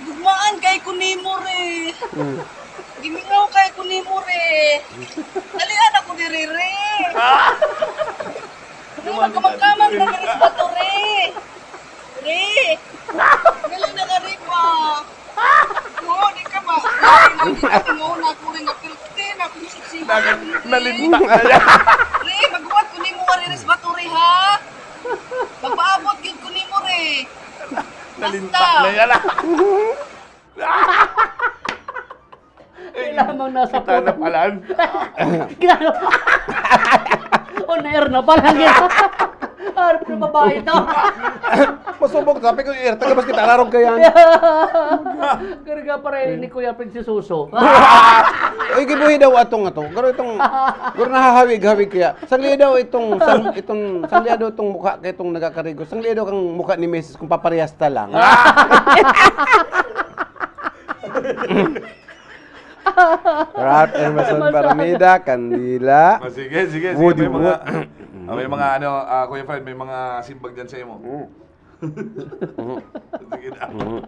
Gugmaan kay ko nimo, Ri. Hmm. Gimingaw kay ko nimo, Ri. Dalian ako diri, Ri. Ri, magkamangkamang na diri sa bato, Ri. Ri. Dali na nga, Ri, pa. Oo, di ka ba? Ay, nandito ka muna, ako rin, napiltin, ako yung siksihan, Ri. Nalintak na yan. Ri, magbuhat ko nimo, Ri, sa bato, Ri, ha? Magpaabot gyud ko nimo, Ri. Nalintak Basta. na yan, ah. Kailangan nasa Kita na photo. palan. Kinano? On air na pala. Harap na babae to. Masubok, sabi ko, "Air, taga mas kita, larong ka yan." Karga pa rin ni Kuya Prince Suso. Uy, gibuhi daw atong ato. Pero itong, pero nahahawig-hawig kaya. Sangli daw itong, sang, itong, sangli daw itong mukha kay itong nagkakarigo. Sangli daw kang mukha ni Misis kung paparehas ta lang. Ralph Emerson Emerson. Baramida, Candila. Ah, sige, sige, sige. Woody May mga, Wood. ah, may mga ano, ah, Kuya Fred, may mga simbag dyan sa imo. Mm. Sige na. Mm.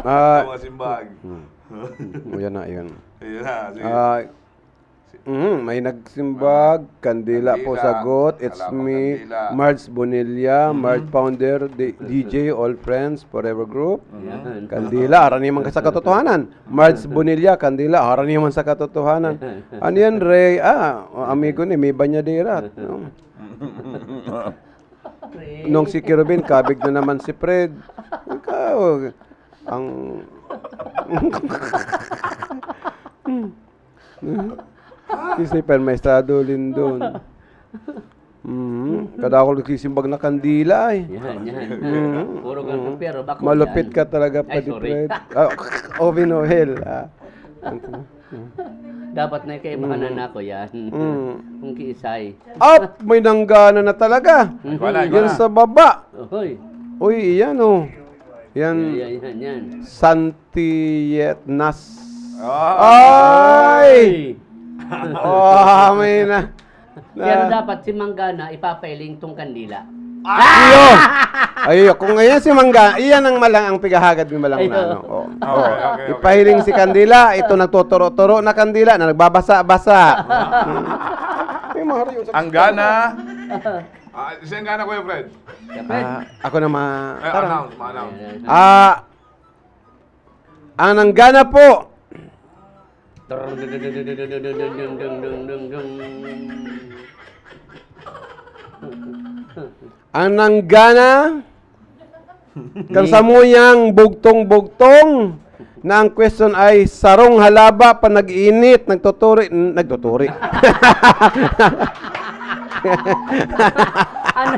Ah, May mga simbag. mm. Yan na, yan. Ayan na, sige. Ah, Mhm, may nagsimbag, Kandila po Kandila, sagot, it's Kalaban me, Kandila. Marge Bonilla, Mhm. Marge founder, D-, D J, all friends, forever group. Mhm. Yan. Kandila, aram niya man sa katotohanan. Marge Bonilla, Kandila, aram niya man sa katotohanan. Ano yan, Ray? Ah, amigo ni, may banyadera, no? Ray. Nung si Kerubin, kabig na naman si Fred. Ikaw, ang Kasi pa may estado, Lindon. Mm, kadakol nagsisimbag na kandila, eh. Yan, yan. Mm, Puro ganun, mm. Pero bako Malupit yan. Ka talaga, Ay, Padi sorry. Fred. Ah, Oven Noel, ah. Dapat na kaibahan Mm. na ako yan. Mm. Kung kiisay. Up! May nanggana na talaga. Mhm. Wala, Yan wala. Sa baba. Oy. Uy, iyan, oh. Yan. Yan, yan, yan, yan. Santietnas. Ah. Ay! Oh, may na. Pero Na- dapat si Manggana, ipapailing tong kandila. Iyo! Ay, kung ngayon si Mangga, iyan ang malang, ang pigahagad ni malang Ayun. na, ano. Oh. Okay, Oh. okay, okay. Ipahiling si kandila, ito nagtuturo-turo na kandila, na nagbabasa-basa. Hmm. Ay, Mario, sa Ang gana. Ah, siya ang gana, Kuya Fred. Siyempre. Ah, ako na ma-, Eh, tara. Announce, ma-announce. Ayan, ayan. Ah, ang nanggana po. Ang nanggana kan Ni- samuyang bugtong-bugtong na ang question ay sarong halaba pa nag-iinit, nagtuturi, nagtuturi. Ano,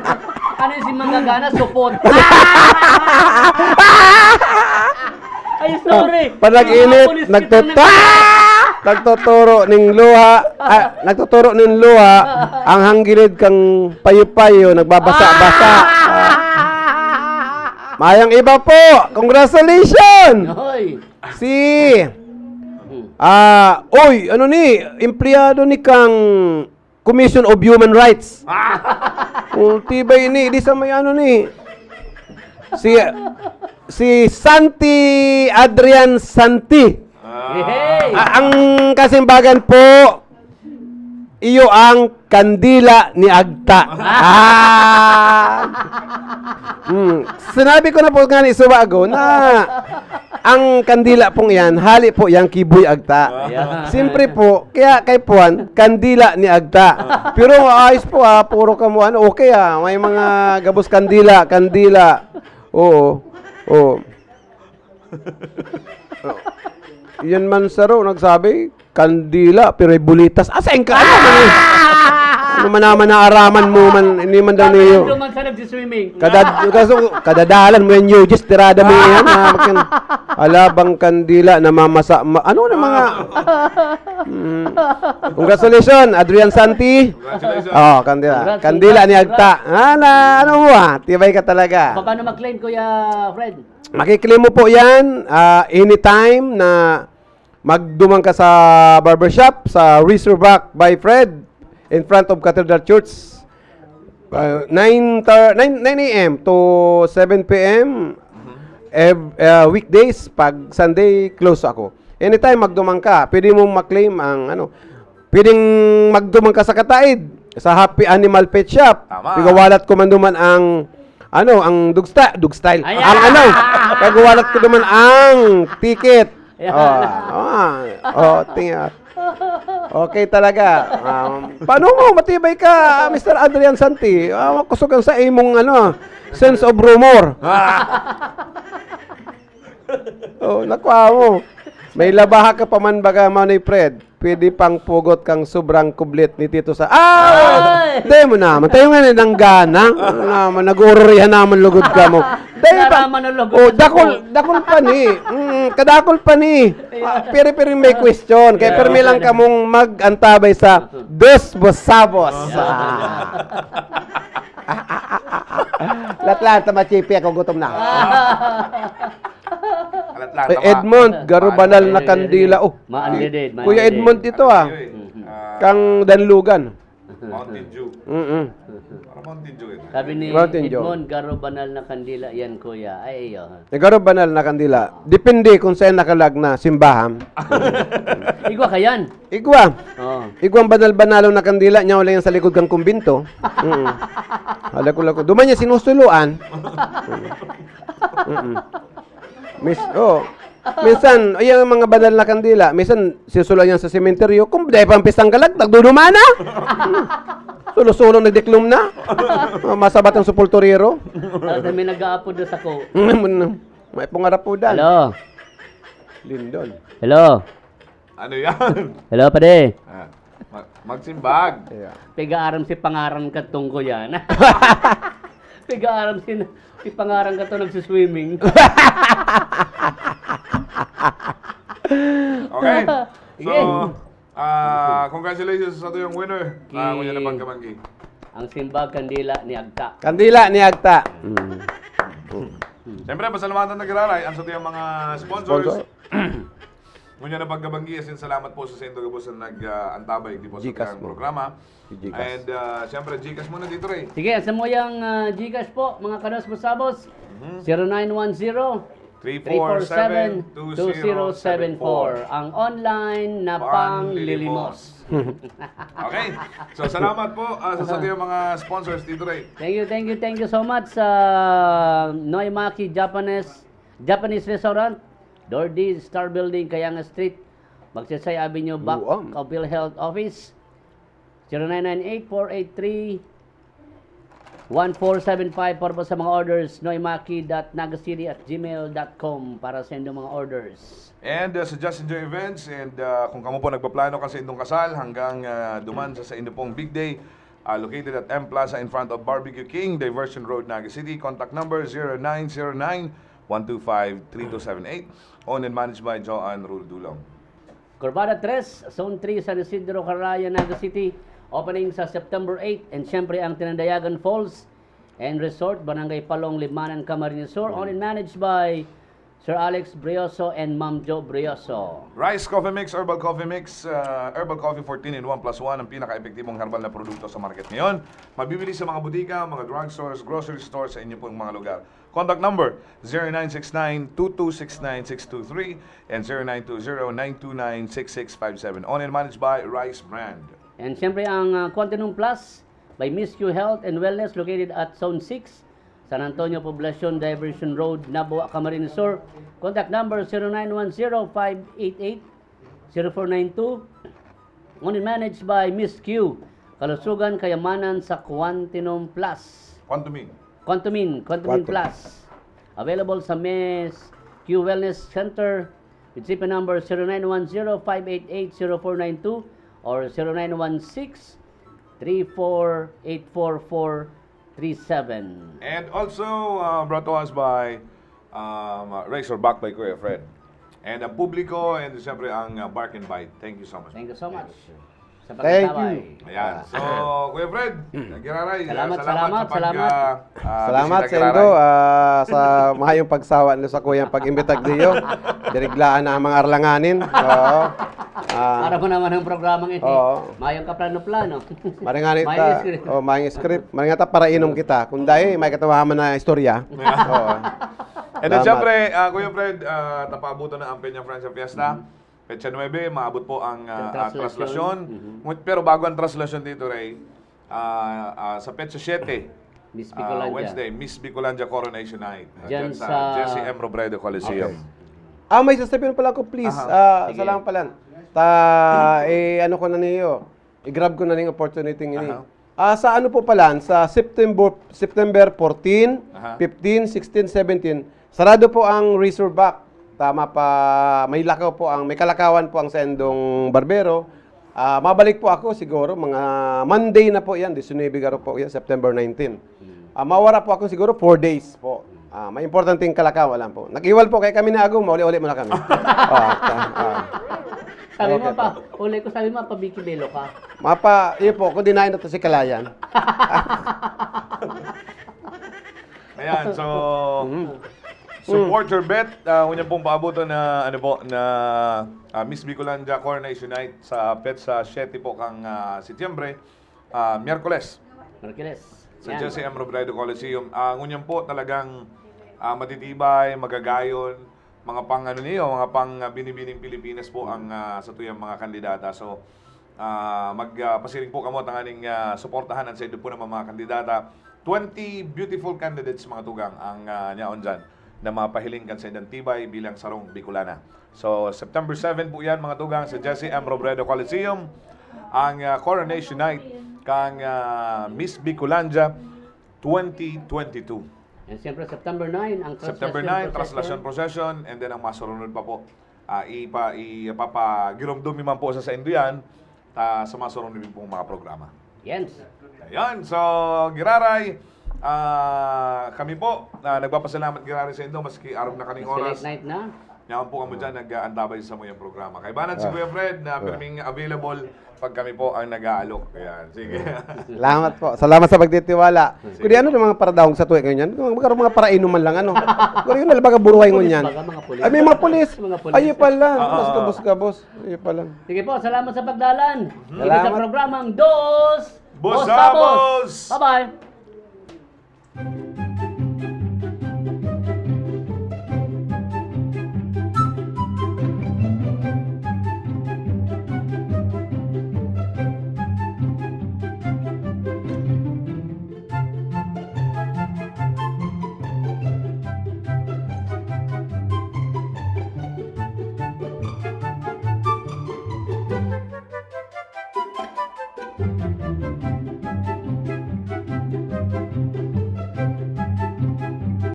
ano yung si Manggagana? Supot. Ay, sorry. Panag-init, Mga pulis nagtutu-, kita na- nagtuturo ning luha, ah, nagtuturo ning luha, ang hanggilid kang payo-payo, nagbabasa-basa. Ah. Mayang iba po. Congratulations! Hoy! Si, Hmm. ah, oy, ano ni, empleyado ni kang Commission of Human Rights. Ah. Oh, tibay ni, di sa may ano ni. Si, si Santi Adrian Santi. Ah. Yehey! Ah, ang kasimbagan po, iyo ang kandila ni Agta. Ah. Ah. Hmm. Sinabi ko na po nga ni Subago na ang kandila pong iyan, hali po yang kiboy agta. Ayan. Siyempre po, kaya kay Puan, kandila ni agta. Ah. Pero ayos po, ah, puro kamo, ano, okay, ah. May mga gabos kandila, kandila. Oo. Oo. Yan man saro, nagsabi, kandila, pero may bulitas. Asain ka? Ano man eh? Ano man naman naaraman mo man, hindi man daw Bakit niyo. Hindi man siya nagsiswimming? Kadad-, kaso, kadadalan mo yan, Eugis, tirada mo yan, ha? Makin-, alabang kandila, namamasa, ma-, ano na mga, mm. Congratulations, Adrian Santi. Congratulations. Oh, kandila. Congrats, Kandila ni congrats, Agta. Ah, na, ano mo, ah? Tibay ka talaga. Paano mag-claim, Kuya Fred? Makiklaim mo po yan, ah, anytime na magduman ka sa barbershop, sa Razorback by Fred, in front of Cathedral Church. Ah, nine tar-, nine, nine a m to seven p m, ev-, ah, weekdays, pag Sunday, close ako. Anytime magduman ka, pwede mong maklaim ang ano, pwedeng magduman ka sa Kataid, sa Happy Animal Pet Shop. Tama. Pigawalat ko man duman ang, ano, ang dog sta-, dog style. Ayan. Ang ano, pigawalat ko duman ang ticket. Ayan. Oh, oh, oh, tingnan. Okay talaga. Um, paano mo? Matibay ka, Mister Adrian Santi. Ah, kusog ang sa imong, ano, sense of rumor. Oh, nakuha mo. May labaha ka pa man baga, Manay Fred. Pwede pang pugot kang sobrang kublit ni Tito sa, ah! Ay! Dai mo naman. Tayo nga na nanggana. Ano naman, nag-uururihan naman lugod ka mo. Dai ba? Naraman ang lugod Oh, sa dakol, sipon. Dakol pa ni. Mm, kadakol pa ni. Ah, piri-piri may question. Kaya Yeah, permi lang okay na. Kamong mag-antabay sa Dos Busabos. Yeah. Ah. Latlan, tamachipi ako, gutom na. Alat lang, Eh, tama. Edmond, garo Paano banal na kayo, kandila. Oh, Maan si din, maan Kuya din. Edmond ito, ah. Ano yun, eh? Mhm. Ah, Kang Danlugan. Mountain Dew. Mm-mm. Parang Mountain Dew yun. Sabi ni Mountain Dew. Edmond, "Garo banal na kandila yan, kuya." Ay, iyo, ha? Eh, garo banal na kandila. Depende kung saan nakalag na simbahan. Igwa ka yan. Igwa. Oo. Igwang banal-banalon na kandila, niya wala yan sa likod kang kumbinto. Mm. Hala ko, lako. Duman niya sinusuluan. Mm. Mm-mm. Mis-, oh. Minsan, ay, ang mga banal na kandila, minsan, sisulayan sa sementeryo, kung dahil pang pistang galag, nagduduma na. Sulo-sulo, nagdiklom na. Oh, masabat ang sepulturero. Tapos may nag-aapod doon sa ko. May pong arapudan. Hello. Lindon. Hello. Ano yan? Hello, pade. Ah, mag- magsimbag. Yeah. Piga-aram si pangaran ka tungko yan. Piga-aram si, si pangaran ka to nagsiswimming. Okay. So, Sige. ah, congratulations sa tuyong winner. Ah, Okay. Ngunyan na pagkabanggi. Ang simbag kandila ni Agta. Kandila ni Agta. Mm. Siyempre, pasalamatan na giraray ang sa tuyong mga sponsors. Sponsor. Ngunyan na pagkabanggi, asin salamat po sa sendo gabos na nag-antabay di po sa Gcash tuyong mo. Programa. Gcash. And ah, siyempre, Gcash muna dito, Ray. Sige, sa muyang ah, Gcash po, mga kanos masabos, zero nine one zero, three four seven, two zero seven four. Ang online na panglilimos. Okay. So, salamat po ah, sa, sa tuyong mga sponsors dito, Ray. Thank you, thank you, thank you so much sa Noimaki Japanese Japanese Restaurant, Dordi Star Building, Kayanga Street, Magsaysay Avenue, back Guam. of PhilHealth Office, zero nine nine eight four eight three one four seven five para po sa mga orders, noimaki.nagacity at gmail.com para sa inyong mga orders. And uh, sa Just Enjoy Events, and uh, kung kamo po nagpaplano kan sa indong kasal hanggang uh, duman sa, sa indo pong big day, uh, located at M Plaza in front of Barbecue King, Diversion Road, Naga City. Contact number zero nine zero nine, one two five, three two seven eight. Owned and managed by Joan Rul Dulong. Corbada tres, Zone three, San Isidro, Caraya, Naga City. Opening sa September eight. And syempre ang Tinandayagan Falls and Resort, Barangay Palong, Libmanan, Camarines Sur. Owned and managed by Sir Alex Brioso and Ma'am Jo Brioso. Rice Coffee Mix, Herbal Coffee Mix, uh, Herbal Coffee fourteen in one plus one, ang pinaka-epektibong herbal na produkto sa market ngayon. Mabibili sa mga butika, mga drugstores, grocery stores sa inyo pong mga lugar. Contact number, zero nine six nine, two two six nine six two three and zero nine two zero, nine two nine, six six five seven. Owned and managed by Rice Brand. And siyempre ang uh, Quantinum Plus by Miss Q Health and Wellness located at Zone six, San Antonio Poblacion, Diversion Road, Nabua, Camarines Sur. Contact number zero nine one zero five eight eight zero four nine two. Owned and managed by Miss Q. Kalusugan, kayamanan sa Quantinum Plus. Quantumin. Quantumin, Quantumin Quantum. Plus. Available sa Miss Q Wellness Center with C P number zero nine one zero five eight eight zero four nine two or zero nine one six three four eight four four three seven. And also uh, brought to us by um, Razorback by Kuya Fred. And ang publiko and siyempre ang uh, Bark and Bite. Thank you so much. Thank you so much. Sa Thank pagkataway. you. Ayan. So, Kuya Fred, Giraray, Salamat, uh, salamat, sa pag, salamat. uh, uh, Salamat, bisita, Sendo, Giraray. ah, sa mayong pagsawa niyo sa kuyang pag-imbitag niyo. Diriglaan na ang mga arlanganin. Oo. Ah, Para mo naman ang programang ini. Oo. Mayong kaplano-plano. Maringani May ta, script. Oh, may script. Maringani ta para inom kita. Kung dahil may katawahan man na istorya. Oo. And then, Salamat. siyempre, uh, Kuya Fred, uh, tapaabutan na ang Peña Francia Fiesta. Petsa nuebe, maabot po ang uh, Ang uh, traslasyon. traslasyon. Pero bago ang traslasyon dito, Ray, ah, ah, sa petsa siyete, Miss ah, Bicolandia. Wednesday, Miss Bicolandia Coronation Night. Ah, Dyan dyan sa, sa Jesse M. Robredo Coliseum. Okay. Ah, may sasabihin pala ako, please. Aha. Ah, Sige. Sa lang pala. Ta, eh, ano ko na niyo? I-grab ko na ning opportunity ini. Aha. Ah, sa ano po pala, sa September, September fourteen, Aha. fifteen, sixteen, seventeen, sarado po ang Razorback. Tama pa, may lakaw po ang, may kalakawan po ang sendong barbero. Ah, mabalik po ako siguro, mga Monday na po yan, diecinuebe garo po yan, September nineteen. Ah, mawara po ako siguro four days po. Ah, may importanteng kalakaw, alam po. Nag-iwal po, kaya kami na agom, mauli-uli muna kami. Ah, ah, ah. Sabi mo Okay pa, uli ko sabi mo, pa Vicky Belo ka. Mapa, yun po, kung dinain na to si Kalayan. Ayan, so, support your bet. Uh, ngunyan pong paabutan na, ano po, na ah, Miss Bicolandia Coronation Night sa petsa siyete po kang ah, Setyembre, ah, Miyerkules. Marquez. Sa Yan. Jesse M. Robredo Coliseum. Ah, ngunyan po talagang ah, matitibay, magagayon, mga pang ano niyo, mga pang ah, binibining Pilipinas po ang ah, sa tuyang mga kandidata. So, ah, mag ah, pasiring po kamo tanganing ah, suportahan ang sa inyo po ng mga kandidata. Twenty beautiful candidates, mga tugang, ang ah, nyaon dyan na mapahiling kan sa indang tibay bilang sarong Bicolana. So, September seven po yan, mga tugang, sa Jesse M. Robredo Coliseum, ang ah, Coronation Night kang ah, Miss Bicolandia twenty twenty-two. And siyempre, September nine, ang September Traslasyon nine, Traslasyon Procession, and then ang masurunod pa po ah, ipa-, ipapagiromdom mi man po sa saindo yan, ta sa mga surunod mi pong mga programa. Yan. Ayan, so, Giraray, ah, kami po, ah, nagpapasalamat, Giraray, saindo, maski arog na kaning Maski oras. Late night na. Yaman po kamo dyan, nag-aantabay sa muyang programa. Kaibanan si Ah. Kuya Fred na Ah. pirming available pag kami po ang nag-aalok. Ayan, sige. Salamat po. Salamat sa pagtitiwala. Sige. Kundi ano ng mga paradaong sa tuwi ngayon yan? Kung magkaroon mga parainuman lang, ano? Kung yun, nalabaga buruhay Pulis ngunyan. baga, mga pulis? Ay, may mga pulis. Mga pulis. Ayun pala. Ah, Mas ah. kabos-kabos. Ayun pala. Sige po, salamat sa pagdalan. Dito sa Salamat. Programang Dos Boss Sabos. Sabos! Bye-bye.